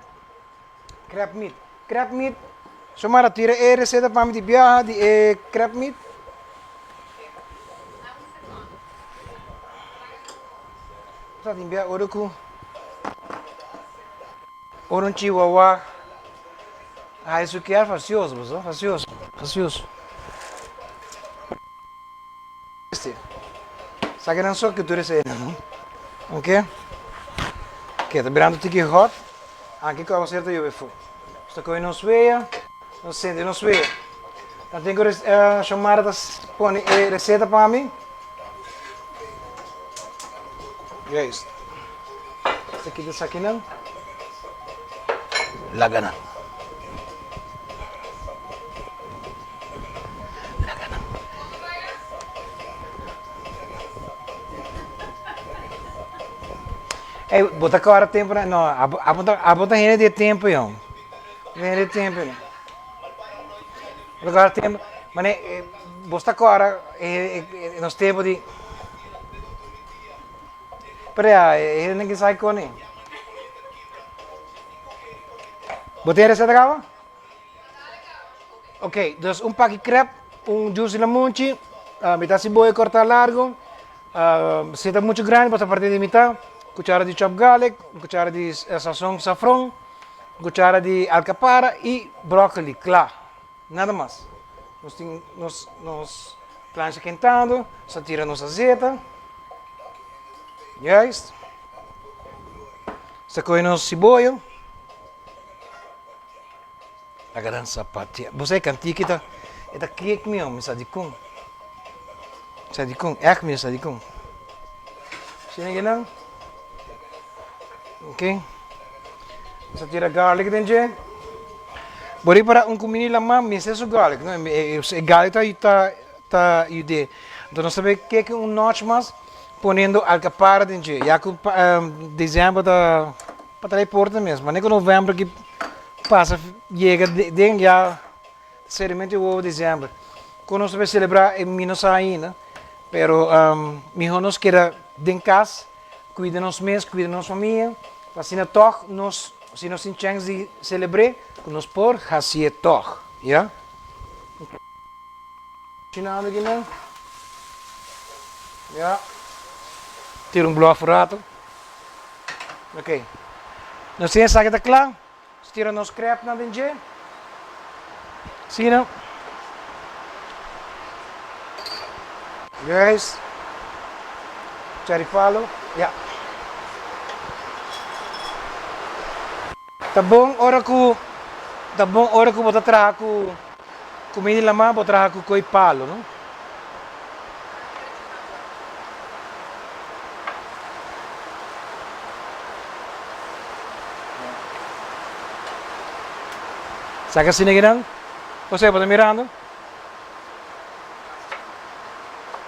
Crab meat. Crab meat. Xiomara tira e receta pa mi di biaha di e crab meat. Sa tin biaha ora ku ora un chihuahua haya su kier fasioso bo fasioso fasioso. Sa ke nan so ke tur esei nan no. Ok. Ke ta birando tiki hot. Anke ku awaseru ta yobe fu. Nos ta kohe nos wea, nos sende nos wea. Nan tin ku Xiomara ta pone e reseta pa mi. Juist. Nos ta kita esakinan. Laga nan. Laga nan. Ey, bo ta kòrda tempunan? No, abo, abo ta, abo ta hende di e tempu, yòn. Bo ta hende di e tempu, yòn. Bo ta kòrda tempu, mane bo ta kòrda nos tempu di, pero ya e hendenan kin sa kon e. Bo tin e reseta kaba? Ok, dus un paki krep, un juice di lamunchi, mitad siboya kortá largo, si ta muchu grandi bo ta partí di mitad, kuchara di chop garlic, un kuchara di sazon safron, un kuchara di alkapara i bròkoli, kla. Nada mas. Nos tin nos nos plancha kentando, nos ta tira nos azeta, juist, nos ta kohe nos siboyo. Laga nan sapatia. Bo sa e kantiki ta e ta klik mi mi sa dikon. Mi sa dikon, ègt mi sa dikon. Asina ke nan. Ok. Mi sa tira garlic den dje. Bo ripara un kumini laman mester su garlic no e garlic ta ta ta yud'é. Anto nos ta bay keke un notch mas poniendo alkapara den dje ya ku december ta. Pa trae porta mes, mane ku november ki pasa yega den ya seriamente wowo december. Ku nos ta bay celebra e mi no sa ainda, pero miho nos keda den kas, kuida nos mes, kuida nos famia, pa asina tog nos si nos tin chèns di celebr'é ku nos por hasié tog, ya. Chinando aki nan. Ya. Tira un blof un rato. Ok. Nos tin esaki ta kla. Nos tira nos krèpnan den dje. Asina. Juist. Cherry palo. Ya. Ta bon ora ku ta bon ora ku bo ta traha ku Kumida di lama bo traha ku koi palo no. Saka asina kinan? Jose bo ta mirando?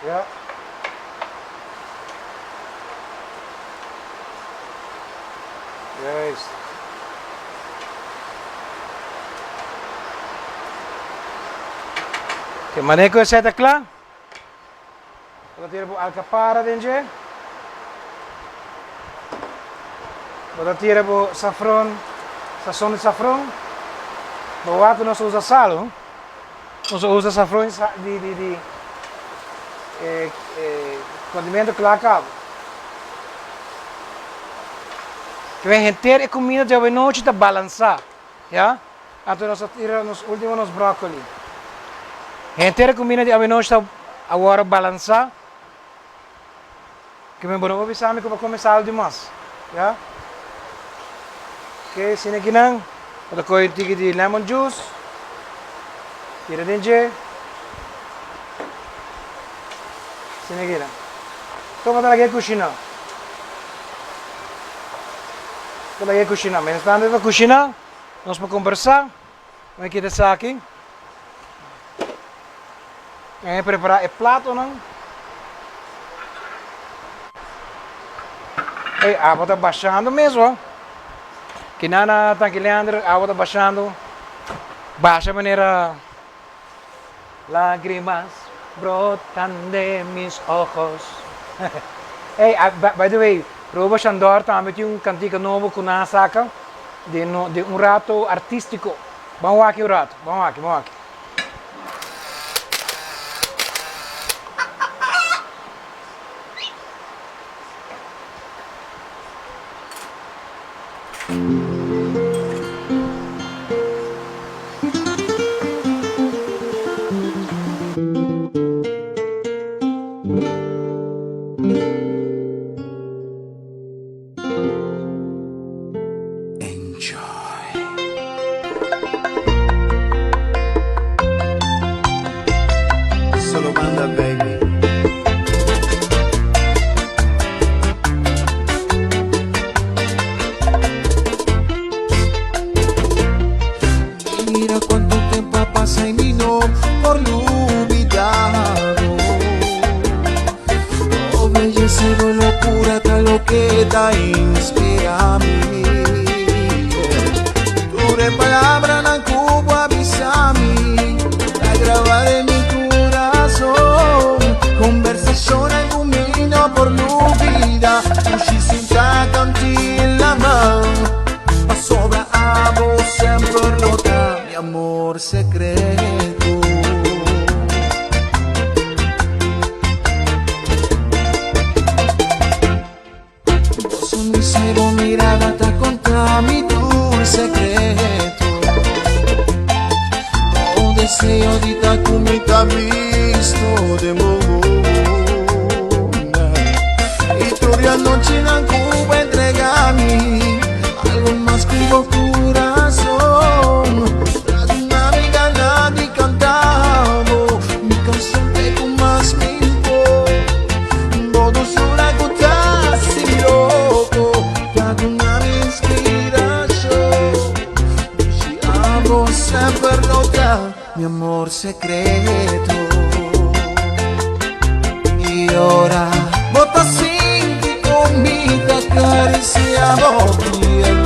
Ya. Juist. Ke manera ku esei ta kla, bo ta tira bo alkapara den dje, bo ta tira bo safron, sason di safron, bo wak ku nos a usa sal, nos a usa safron di di di condimento kla kaba. Ke men henter e kumida djawe nochi ta balansá, ya. Anto nos a tira nos ultimo nos bròkoli. Henter e kumida di awenochi ta awor balansá. Ke men bo no por bisa mi ku bo a kome sal dimas, ya. Oke, asina kinan bo ta kohe un tiki di lemon juice, tira den dje. Asina kinan. Toma ta lag'é kushiná. Ta lag'é kushiná. Mientras tanto e ta kushiná, nos por kombersá. Mi kita esaki. Mi a prepará e platonan. Ey, awa ta bashando mes ho. Kinana Tanki Leander, awa ta bashando. Basha manera Lágrimas brotan de mis ojos. Ey, by the way, Robo Shandor tambe tin un kantika nobo ku nan a saka den no den un rato artístiko. Ban wak un rato, ban wak, ban wak. Solo banda baby. Mira cuanto tempo pasa y mi no por olvidado. Oh, belleza y locura, tal lo que da inspira mi. Ture palabra nan cubo avisa mi. secreto. Bo sonrisa y bo mirada ta conta mi tur secreto. Bo deseo di ta cu mi ta bisto den bo wowonan. Y tur e anochinan cu bo entrega mi algo mas cu bo curazon. Ta duna mi gana di canta bo mi cancion te cu mas mi por. Bo dulzura cu ta haci mi loco ta duna mi inspiracion. Si abo semper lo ta mi amor secreto. Y ora bo ta sinti con mi ta caricia bo piel.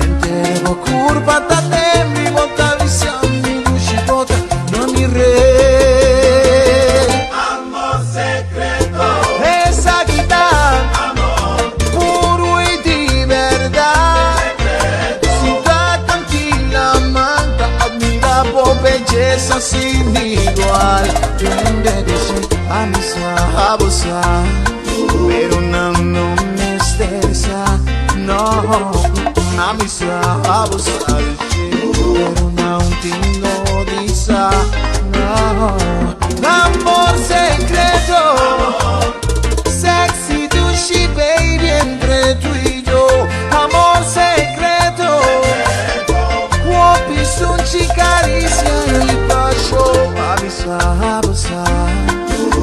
Enter bo curpa ta tembla y bo ta bisa mi dushi bo ta na mi rey. Amor secreto. Esaki ta amor puro y di berdad. Si ta tranquila man ta admira bo belleza sin igual. Tende dushi a mi sa bo sa, pero nan no mester sa. No, a mi sa bo sa dushi, pero nan tin no di sa. No. Amor secreto, sexy dushi baby entre tu y yo. Amor secreto, hopi sunchi caricia y pasión. A mi sa bo sa,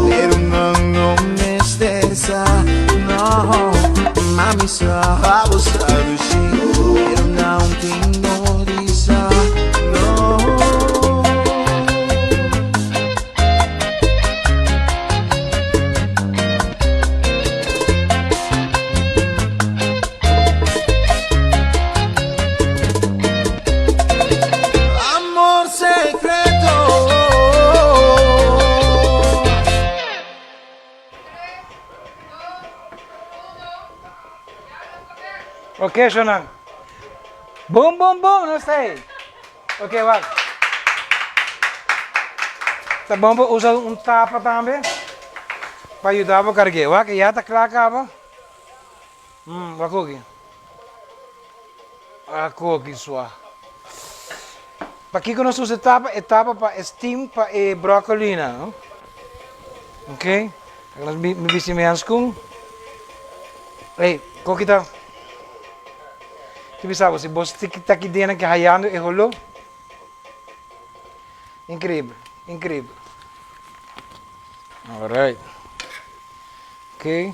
pero nan no mester sa. No, mami sa bo sa dushi, pero nan tin no di sa. No. Amor secreto. Ok, Shonan. Boom, boom, boom, no stay. Ok, wak. Ta bon pa usa un tapa tambe pa yuda bo karg'é. Wak, ya ta kla kaba. Mm, wak oki. Wak oki sua. Pakiko nos usa e tapa? E tapa pa e steam pa e broccolina, no? Ok. Nos mi bisti mi hanskun. Ey, koki ta. Ki bisa bo si bo ta aki den ki hayando e holó. Increíble, increíble. Alright. Ok.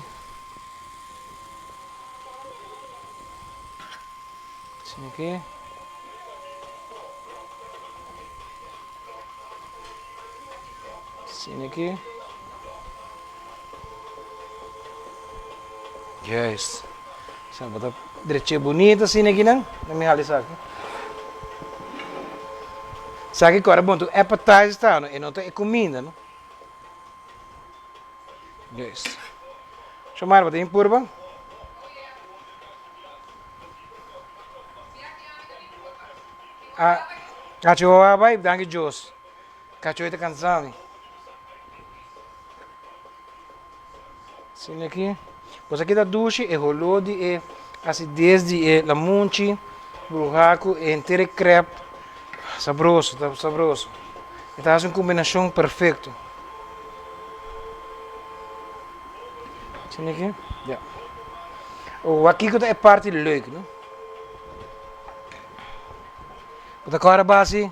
Asina aki. Asina aki. Juist. Sa bo ta dreche bonito asina aki nan. Let me haal esaki. Esaki kore bon tu appetizer ta no, e no ta e kuminda no. Juist. Shomar bo ta bin purba? Ah, cacho a bai, danki Dios. Cacho ta cansa mi. Asina aki. Pues aki ta dushi e holó di e acidez di e lamunchi bruhá ku e henter e krèp. Sabroso, ta sabroso. E ta hasi un kombinashon perfekto. Asina aki, ya. Awor kiko ta e parti leuk, no? Bo ta kòrda basi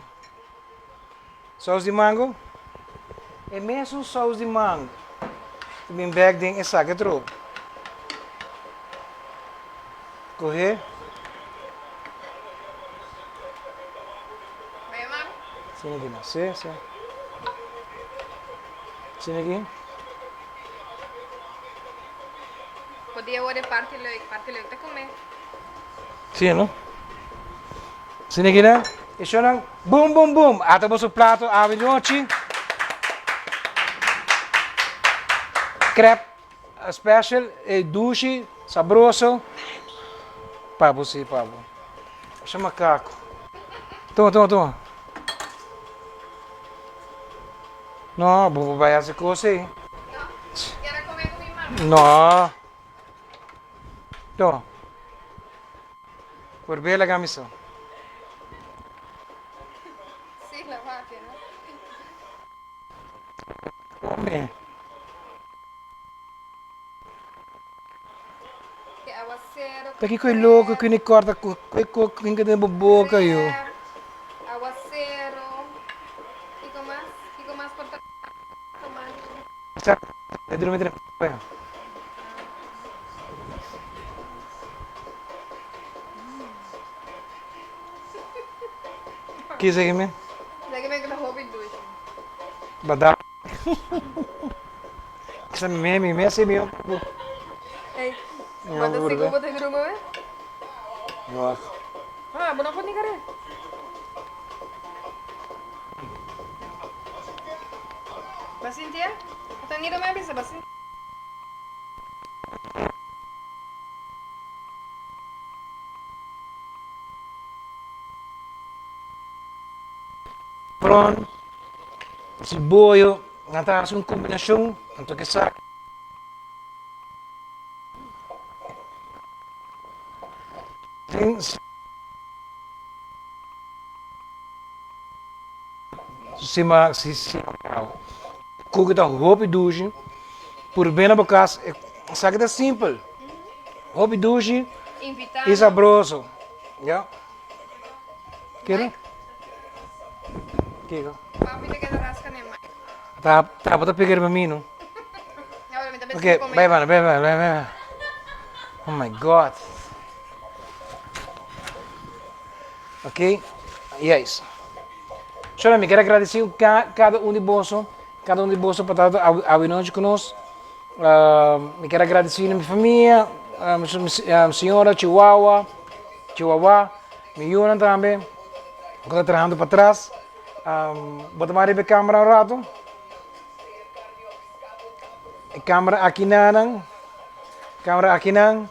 Saus di mango? E mesun saus di mango ta bin bek den e sake trobe. Kohe. Asina aki nan. Si, si. Asina aki. Podia worde parti leuk. Parti leuk ta come. Si, no? Asina aki nan. E shownan boom boom boom. Ata boso plato awe nochi. Crep special, e dushi, sabroso. Pa bo si, pa bo. Asha macaco. Tuma, tuma, tuma. No, bo por bai hasi kos ei. No. To. Por be laga mi so. Come. Ta kiko e loko ku ni korta ku e koko ku den bo boka yo. E drumi den e Kisa ki men? Bada. Kisa mi me mi me si mi Hey, bata sigur bo ta drumi we? Ah, bo no por ni kare. Ba sinti e? Ata ni do me bisa ba sinti. Pron, siboyo, nan ta hasi un kombinashon, anto ke sa. Sima si Kuki ta hopi dushi Purbe na bo kas Esaki ta simpel Hopi dushi i sabroso Ya Kere? Kiko? Ta ta bo ta pega riba mi no Ok bai banda bai banda bai banda Oh my God Ok, yes. Shona, mi kier a gradeci cada un di boso, cada un di boso pa ta awe nochi cu nos. Mi kier a gradeci na mi famia, mi señora Chihuahua, Chihuahua, mi yunan tambe cu ta trahando patras. Bo ta manda riba e camera un rato? E camera akinanan, camera akinan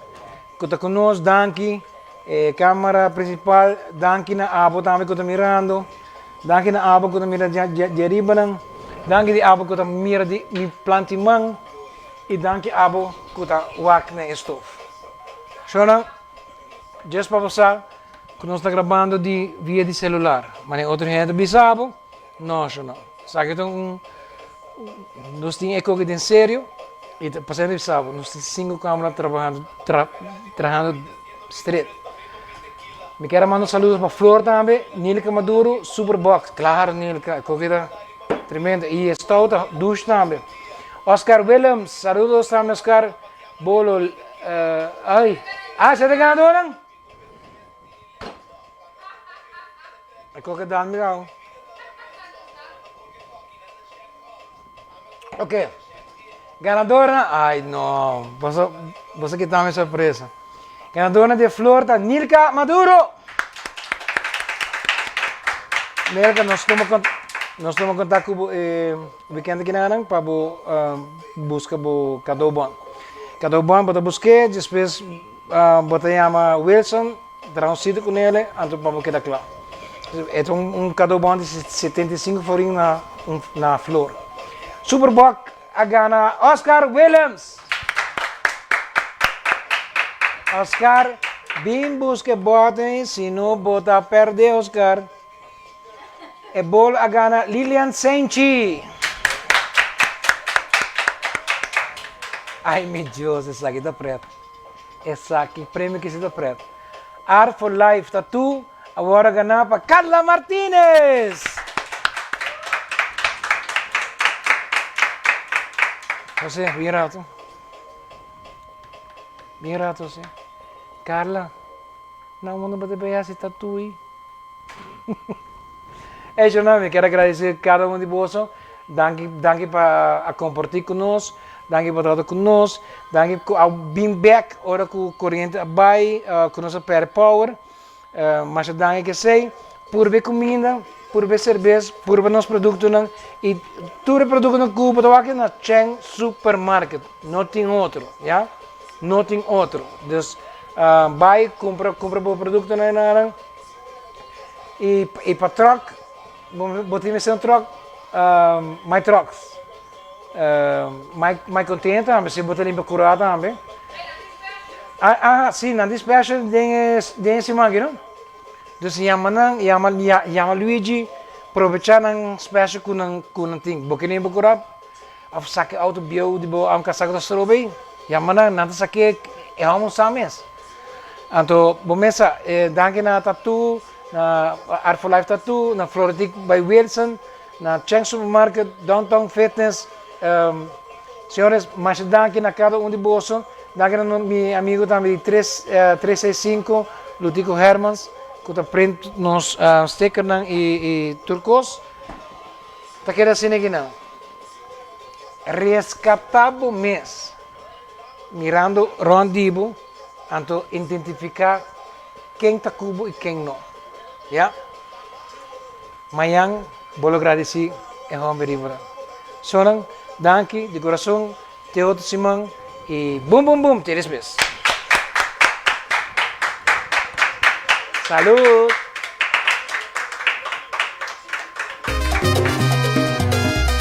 cu ta cu nos, danki. E camera principal, danki na abo tambe cu ta mirando. Danki na abo cu ta mira di aribanan. Danki di abo cu ta mira di mi planti man. Y danki abo cu ta wak na e stof. Shona, just pa bo sa cu nos ta grabando di via di celular. Mane otro hende ta bisa abo. No, sho no. Esaki ta un, nos tin e koki den serio y ta pasando di sabo. Nos tin cinco camera trabahando, tra, trahando stret. Mi kier a manda un saludo pa Flor tambe, Nilka Maduro, Superbox. Claro Nilka, e koki ta tremendo. Y e stout ta douche tambe. Oscar Willems, saludos tambe Oscar. Bolo, eh, ay. Ah, esei ta e ganadornan? E koke dan mirao. Ok. Ganadornan, ay no, boso, boso kita mi sorpresa. Ganadornan di e flor ta Nilka Maduro. Nilka, nos tuma con, nos tuma contact cu bo e weekend aki nan pa bo busca bo cadeaubon. Cadeaubon bo ta busque, despues Bo ta yama Wilson, traha un sita ku nele, anto pa bo keda kla. E ta un kadobon di 75 florin na na flor. Superbok a gana Oscar Willems! Oscar, bin buska e bòt si no bo ta pèrdè Oscar. E bol a gana Lilian Senchi. Ay mi Dios, esaki ta pret. Esaki premio ki si ta pret. Art for Life Tattoo awor a gana pa Carla Martinez. Jose, bien rato. Bien rato, Jose. Carla, na unda bo ta bay haci tattoo? Ey shornan, mi kier a gradeci cada un di boso. Danki, danki pa a comparti cu nos, danki pa trata cu nos, danki cu a bin bek ora cu coriente a bay, cu nos a perde power. Masha danki kesey. Purba e cuminda, purba e cerbes, purba nos productonan y tur e productonan cu bo ta wak na Cheng Supermarket. No tin otro, ya. No tin otro. Dus bay cumpra, cumpra bo productonan. Y, y pa truck, bo, bo tin mester un truck. My Trucks. Mike Mike contento tambe si bo ta limpia cura tambe. Ah, ah, si, nan tin special den e den e siman aki no. Dus yama nan, yama yama Luigi, probecha nan special ku nan ku nan tin. Bo ke limpia cura of saka e auto bieu di bo aunke a saka ta strobe ei, yama nan, nan ta sake e homber sa mes. Anto bo mes sa, danki na Tattoo, na Art for Life Tattoo, na Floretik by Wilson, Na Cheng Supermarket, Downtown Fitness, Señores, masha danki na kada un di boso. Danki na mi amigo tambe di tres tres seis sinku, Lutico Hermans, ku ta print nos stickernan i i tur kos. Ta keda asina aki nan. Reskatá bo mes mirando rònt di bo, anto identifiká ken ta ku bo i ken no. Ya. Mañan bo lo gradisí e hòmber riba. Sonan, danki di kurason, te otro siman i bum bum bum te despues. Salud!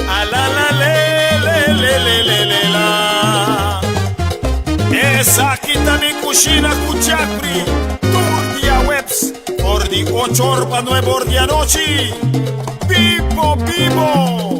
Alalale'lelelelelelá Esaki ta mi kushina ku Jeffrey tur diaweps For di ocho or pa nuebe or di anochi. Bibo bibo!